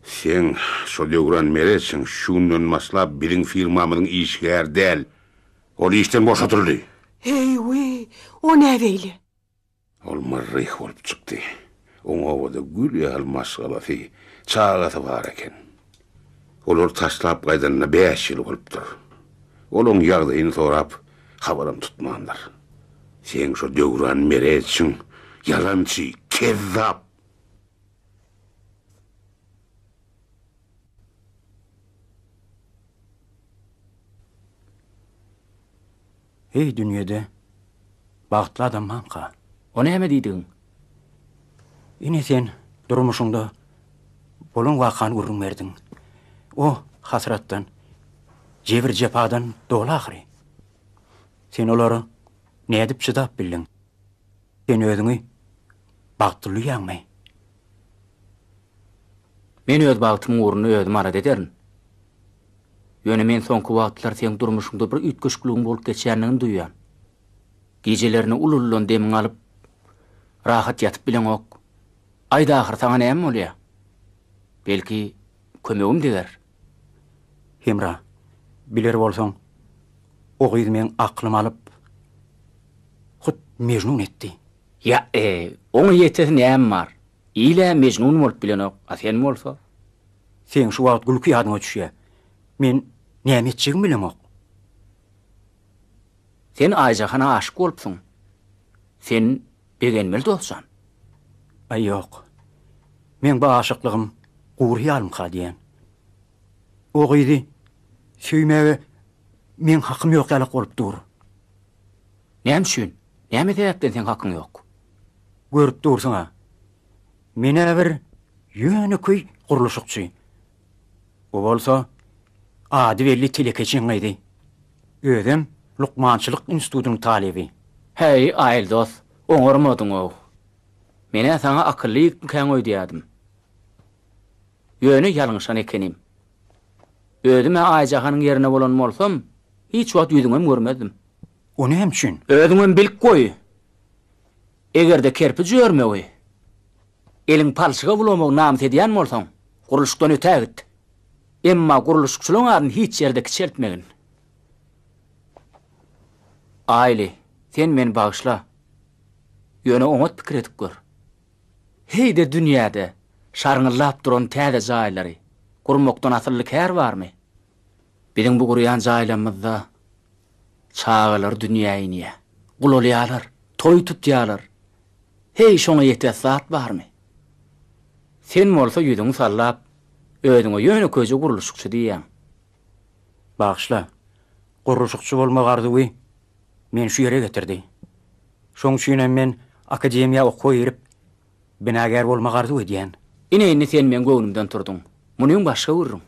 Seň şo Döwran Mereçiň şu günden başlap biziň firmamyzyň işgäri däl. Ol işden boşadyldy. Heý-wiý, o nä beýle? Ol myrryh bolup çykdy. Oň obada gül ýaly maşgalasy, çagasy bar eken. Olary taşlap gaýdanyna bäş ýyl bolupdyr. Ol oň ýagdaýyny sorap, habaram tutmandyr. Seň şo Döwran Mereçiň ýalançy, kezzap! Heý dünýede bagtly adam barmyka? O näme diýdigiň? Ine sen durmuşyňda bolan wakany gürrüň berdiň. O hasratdan, jebir-jepadan doly ahyry. Sen olara nädip çydap bildiň? Sen özüňi bagtly duýýaňmy? Men öz bagtymyň ugrunda özüm alada ederin. Ýöne men soňky wagtlar seň durmuşyňda bir üýtgeşikligiň bolup geçýändigini duýýan. Gijelerine uly-uludan demiňi alyp, rahat ýatyp bileňok. Aýt ahyr, saňa näme bolýa? Belki, kömegim deger? Hemra, biler bolsaň, o gyz meň aklymy alyp, hut Mejnun etdi. Ýa-e, oňa ýetesi näme bar? Il-ä Mejnun bolup bilenok, a sen bolsa? Seň şu wagt gülki ýadyňa düşýä. Men näme etjegimi bilemok. Sen Aýjahana aşyk bolupsyň. Sen begenmeli dost jan. Aý ýok. Meň bu aşyklygym gury ýalymka diýen. O gyzy söýmäge meň hakym ýok ýalak bolup dur. Näme üçin? Näme sebäpden seň hakyň ýok? Görüp dursuň-a. Men-ä bir ýönekeý gurluşykçy. O bolsa ady belli telekeçiň gyzy. Özem lukmançylyk institutynyň talyby. Häý, Aýyldos, oňarmadyň-ow. Men-ä saňa akylly ýigitmikäň öýdýärdim. Ýöne ýalňyşan ekenim. Özüm-ä Aýjahanyň ýerine bolan bolsam, hiç wagt ýüzüňem görmezdim. O näme üçin? Özüňem bilip goý. Eger-de kerpiç örmegi, eliň palçyga bulamagy namys edýän bolsaň, gurluşykdan ötä git. Emma gurluşykçylaryň adyny hiç ýerde kiçeltmegin. Aýly, sen meni bagyşla. Ýöne oňat pikir edip gör. Heý-de dünýäde şarňyllap duran täze jaýlary gurmakdan asylly kär barmy? Biziň bu gurýan jaýlarymyzda çagalar dünýä inýär, gulalýarlar, toý tutýarlar. Heý, şoňa ýetes zat barmy? Sen bolsa ýüzüňi sallap, özüňe ýönekeýje gurluşykçy diýýäň. Bagyşla, gurluşykçy bolmak arzuwy meni şu ýere getirdi. Şoň üçinem men akademiýa okuwa girip, binagär bolmak arzuw edýän. Ine indi sen meň göwnümden turduň. Munyň başga gürrüň.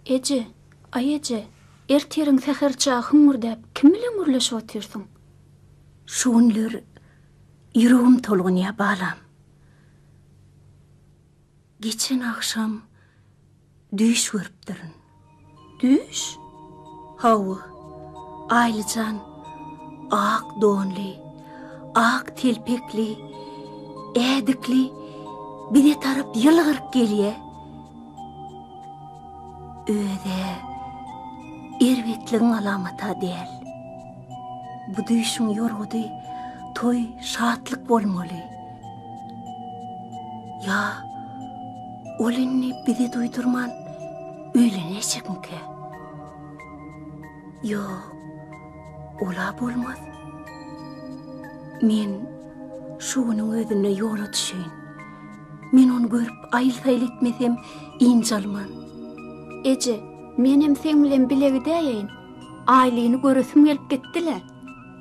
Eje, aý eje, ertiriň säher çagy hüňňürdäp kim bilen gürleşip otyrsyň? Şu günler ýüregim tolgunýar, balam. Geçen agşam Düýş görüpdirin. Düýş? Hawa, Aýlyjan ak donly, ak telpekli, ädikli bize tarap ýylgyryp gelýä. Öz-ä erbetligiň alamaty-a däl. Bu düýşüň ýorgudy toý, şatlyk bolmaly. Ýa ol indi bize duýdurman öýlenäýjekmikä? Ýok, ol-a bolmaz. Men şu günüň özünde ýola düşeýin. Men ony görüp aýyl-saýyl etmesem ynjalman. Eje, menem seň bilen bile gidäýeýin. Aýlyny göresim gelip gitdi-le.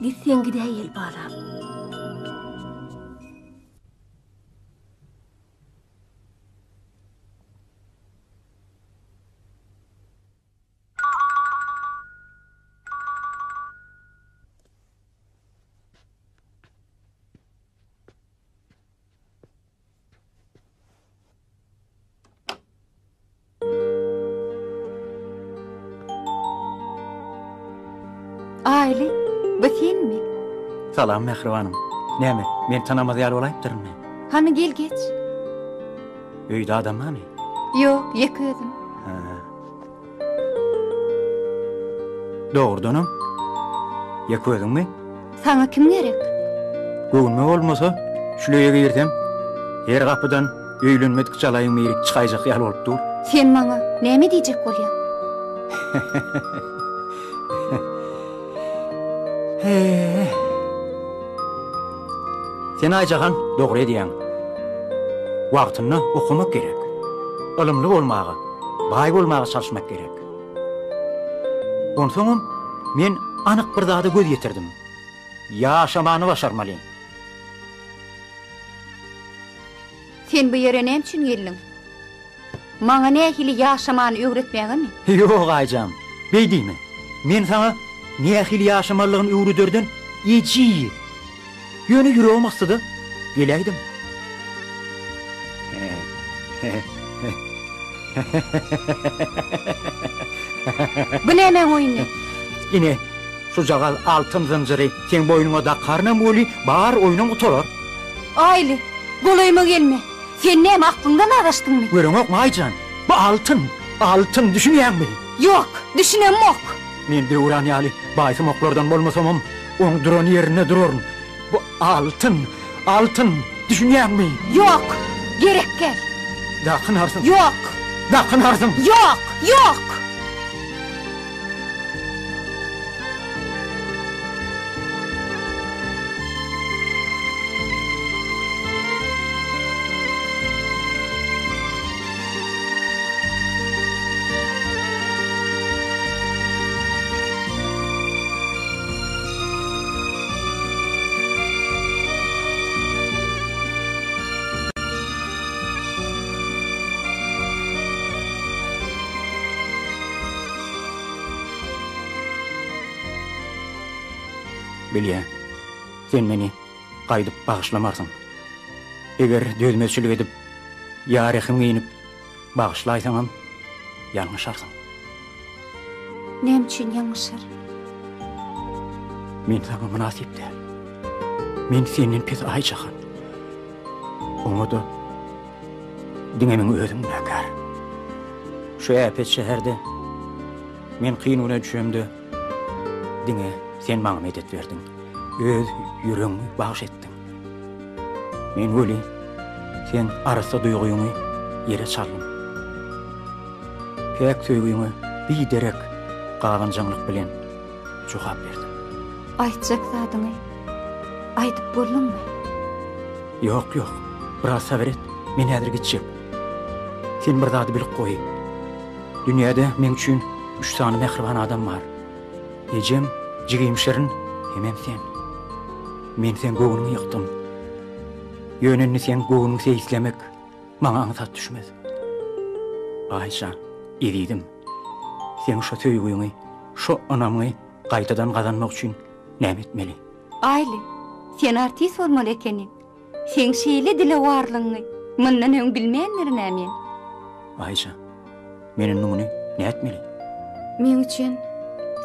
Gitseň gidäýeli balam. Aýly, bu senmi? Salam, mähribanym. Näme, meni tanamaz ýaly bolaýypdyrynmy? Hany gel geç. Öýde adam barmy? Ýok, ýeke özüm. Hä. Dogrudanam, ýeke özüňmi? Saňa kim gerek? Göwnüme bolmasa, şul öýe girsem, her gapydan öýlenmedik jalaýyň biri çykaýjak ýaly bolup dur. Sen maňa näme diýjek bolýaň? He. Sen Aýjahan dogry edýäň. Wagtynda okamak gerek. Ylymly bolmaga, baý bolmaga çalyşmak gerek. Onsoňam men anyk bir zada göz ýetirdim. Ýaşamany başarmaly. Sen bu ýere näme üçin geldiň? Maňa nähili ýaşamany öwretmägemi? Ýok, Aýjan, beý diýme. Men saňa nähili ýaşamalydygyny öwrederden ejiz. Ýöne ýüregim gysdy-da, geläýdim. Bu nämäň oýny? Ine, şujagaz altyn zynjyry seň boýnuňa dakarynam weli, bar oýnum gutarar. Aýly, golaýyma gelme. Sen näme aklyňdan azaşdyňmy? Göreňokmy Aýjan, bu altyn, altyn, düşünýäňmi? Ýok, düşünemok. Men Döwran ýaly baýsumaklardan bolmasamam, oň duran ýerinde duraryn. Bu altyn, altyn, düşünýäňmi? Ýok, gerek däl. Dakynarsyň. Ýok. Dakynarsyň. Ýok, ýok! Bilýän, sen meni gaýdyp bagyşlamarsyň. Eger dözmezçilik edip, ýa rehim geýnip bagyşlaýsaňam, ýalňyşarsyň. Näme üçin ýalňyşaryn? Men saňa mynasyp däl. Men senden pes Aýjahan. Oňa-da diňe meň özüm günäkär. Şu äpet şäherde men kyn güne düşemde diňe sen maňa medet berdiň. Öz ýüregiňi bagyş etdiň. Men weli seň arassa duýgyňy ýere çaldym. Päk söýgiňe biderek gabanjaňlyk bilen jogap berdim. Aýtjak zadyňy aýdyp bolduňmy? Ýok, ýok. Biraz sabyr et. Men häzir gitjek. Sen bir zady bilip goý. Dünýäde meň üçin üç sany mähriban adam bar. Ejem, jigim Şirin hemem sen. Men seň göwnüňi ýykdym. Ýöne indi seň göwnüňi seýislemek maňa aňsat düşmez. Aýşa, ezizim, seň şo söýgüňi, şo ynamyňy gaýtadan gazanmak üçin näme etmeli? Aýly, sen artist bolmaly ekeniň. Seň şeýle dilewarlygyňy mundan öň bilmändirin-ä men. Aýşa, men indi muny nätmeli? Meň üçin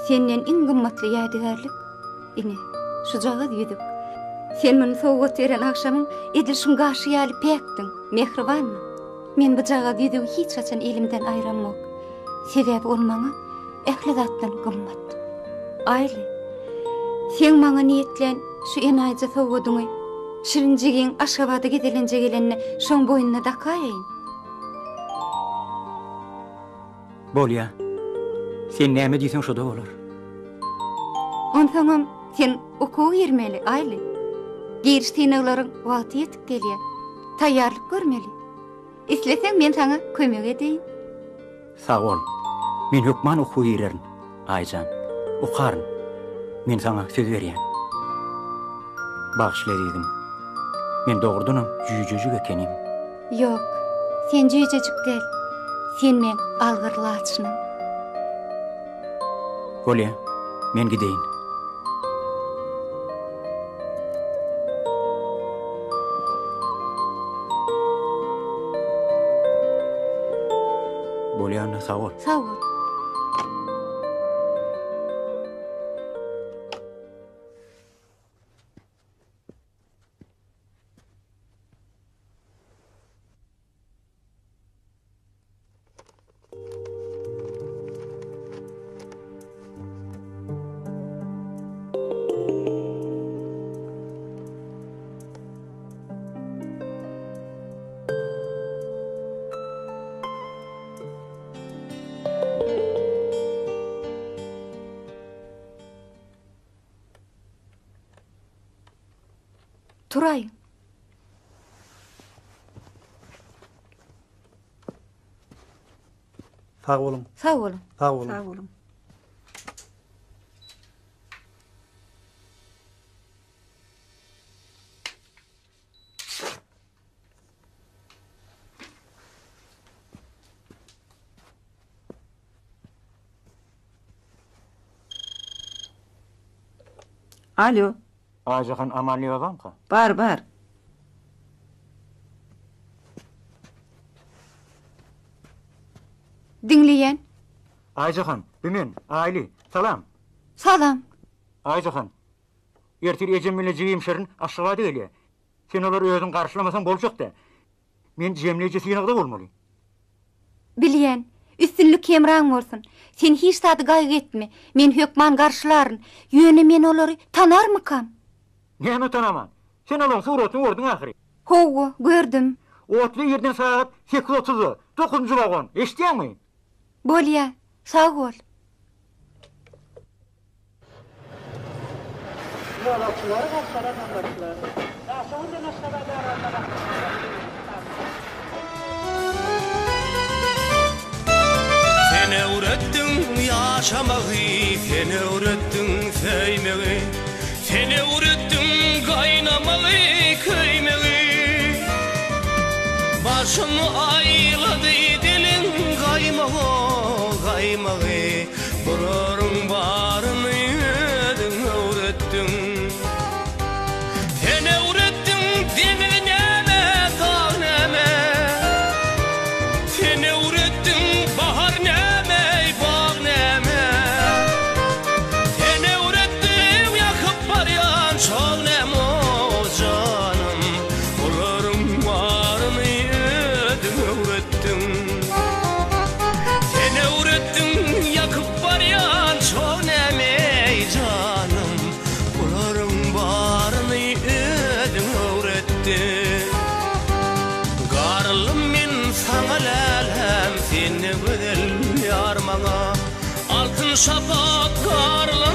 senden iň gymmatly ýadygärlik, ine, şujagaz ýüzük. Sen muny sowgat beren agşamyň edil şuň gaşy ýaly päkdiň, mähribandyň. Men bujagaz ýüzügi hiç haçan elimden aýramok. Sebäbi ol maňa ähli zatdan gymmat. Aýly, seň maňa niýetlän şu enaýyja sowgadyňy Şirin jigiň Aşgabada gezelenje gelende şoň boýnuna dakaýaýyn. Bolýa. Sen näme diýseň şo-da bolar. Onsoňam sen okuwa girmeli, Aýly. Giriş synaglaryň wagty ýetip gelýär. Taýýarlyk görmeli. Isleseň men saňa kömek edeýin. Sag bol. Men hökman okuwa girerin, Aýjan. Okaryn. Men saňa söz berýän. Bagyşla ezizim. Men dogrudanam jüýjejik ekenim. Ýok, sen jüýjejik däl. Sen meň algyr laçynym. Bolýa, men gideýin. Bolýa onda, sag bol. Sag bol. Turaýyň. Sag boluň. Sag boluň. Sag boluň. Sag boluň. Alo. Aýjahan Amanlyýewa barmyka? Bar, bar. Diňleýän. Aýjahan, bu men, Aýly. Salam. Salam. Aýjahan, ertir ejem bilen jigim Şirin Aşgabada gelýär. Sen olary özüň garşylamasaň boljak däl. Men jemleýji synagda bolmaly. Bilýän. Üstünlik hemraň bolsun. Sen hiç zady gaýgy etme. Men hökman garşylaryn. Ýöne men olary tanarmykam? Näme tanaman? Sen olaryň suratyny gördüň ahyry. Hawa, gördüm. Otly irden sagat sekiz otuzda, dokuzynjy wagon. Eşidýäňmi? Bolýa. Sag bol. Ýolagçylary garşylan nobatçylar. Daşoguzdan Aşgabada arasynda gatnaýan Sen öwretdiň ýaşamagy, Sen öwretdiň söýmegi, Sen öwretdiň gaýnamagy, köýmegi. Başym aýlady diliň gaýmagy, gaýmagy. Bularyň baryny özüň öwretdiň. Sen öwretdiň deňiz näme, dag näme. Sen öwretdiň bahar näme, bag näme. Sen öwretdiň ýakyp barýan çog näme, o janym. Bularyň baryny özüň öwretdiň. Sen öwretdiň ýakyp barýan çog näme-eý janym, Bularyň baryny özüň öwretdiň. Garyldym men saňa läläm, sende gözel ýar maňa. Altyn şapak garylan.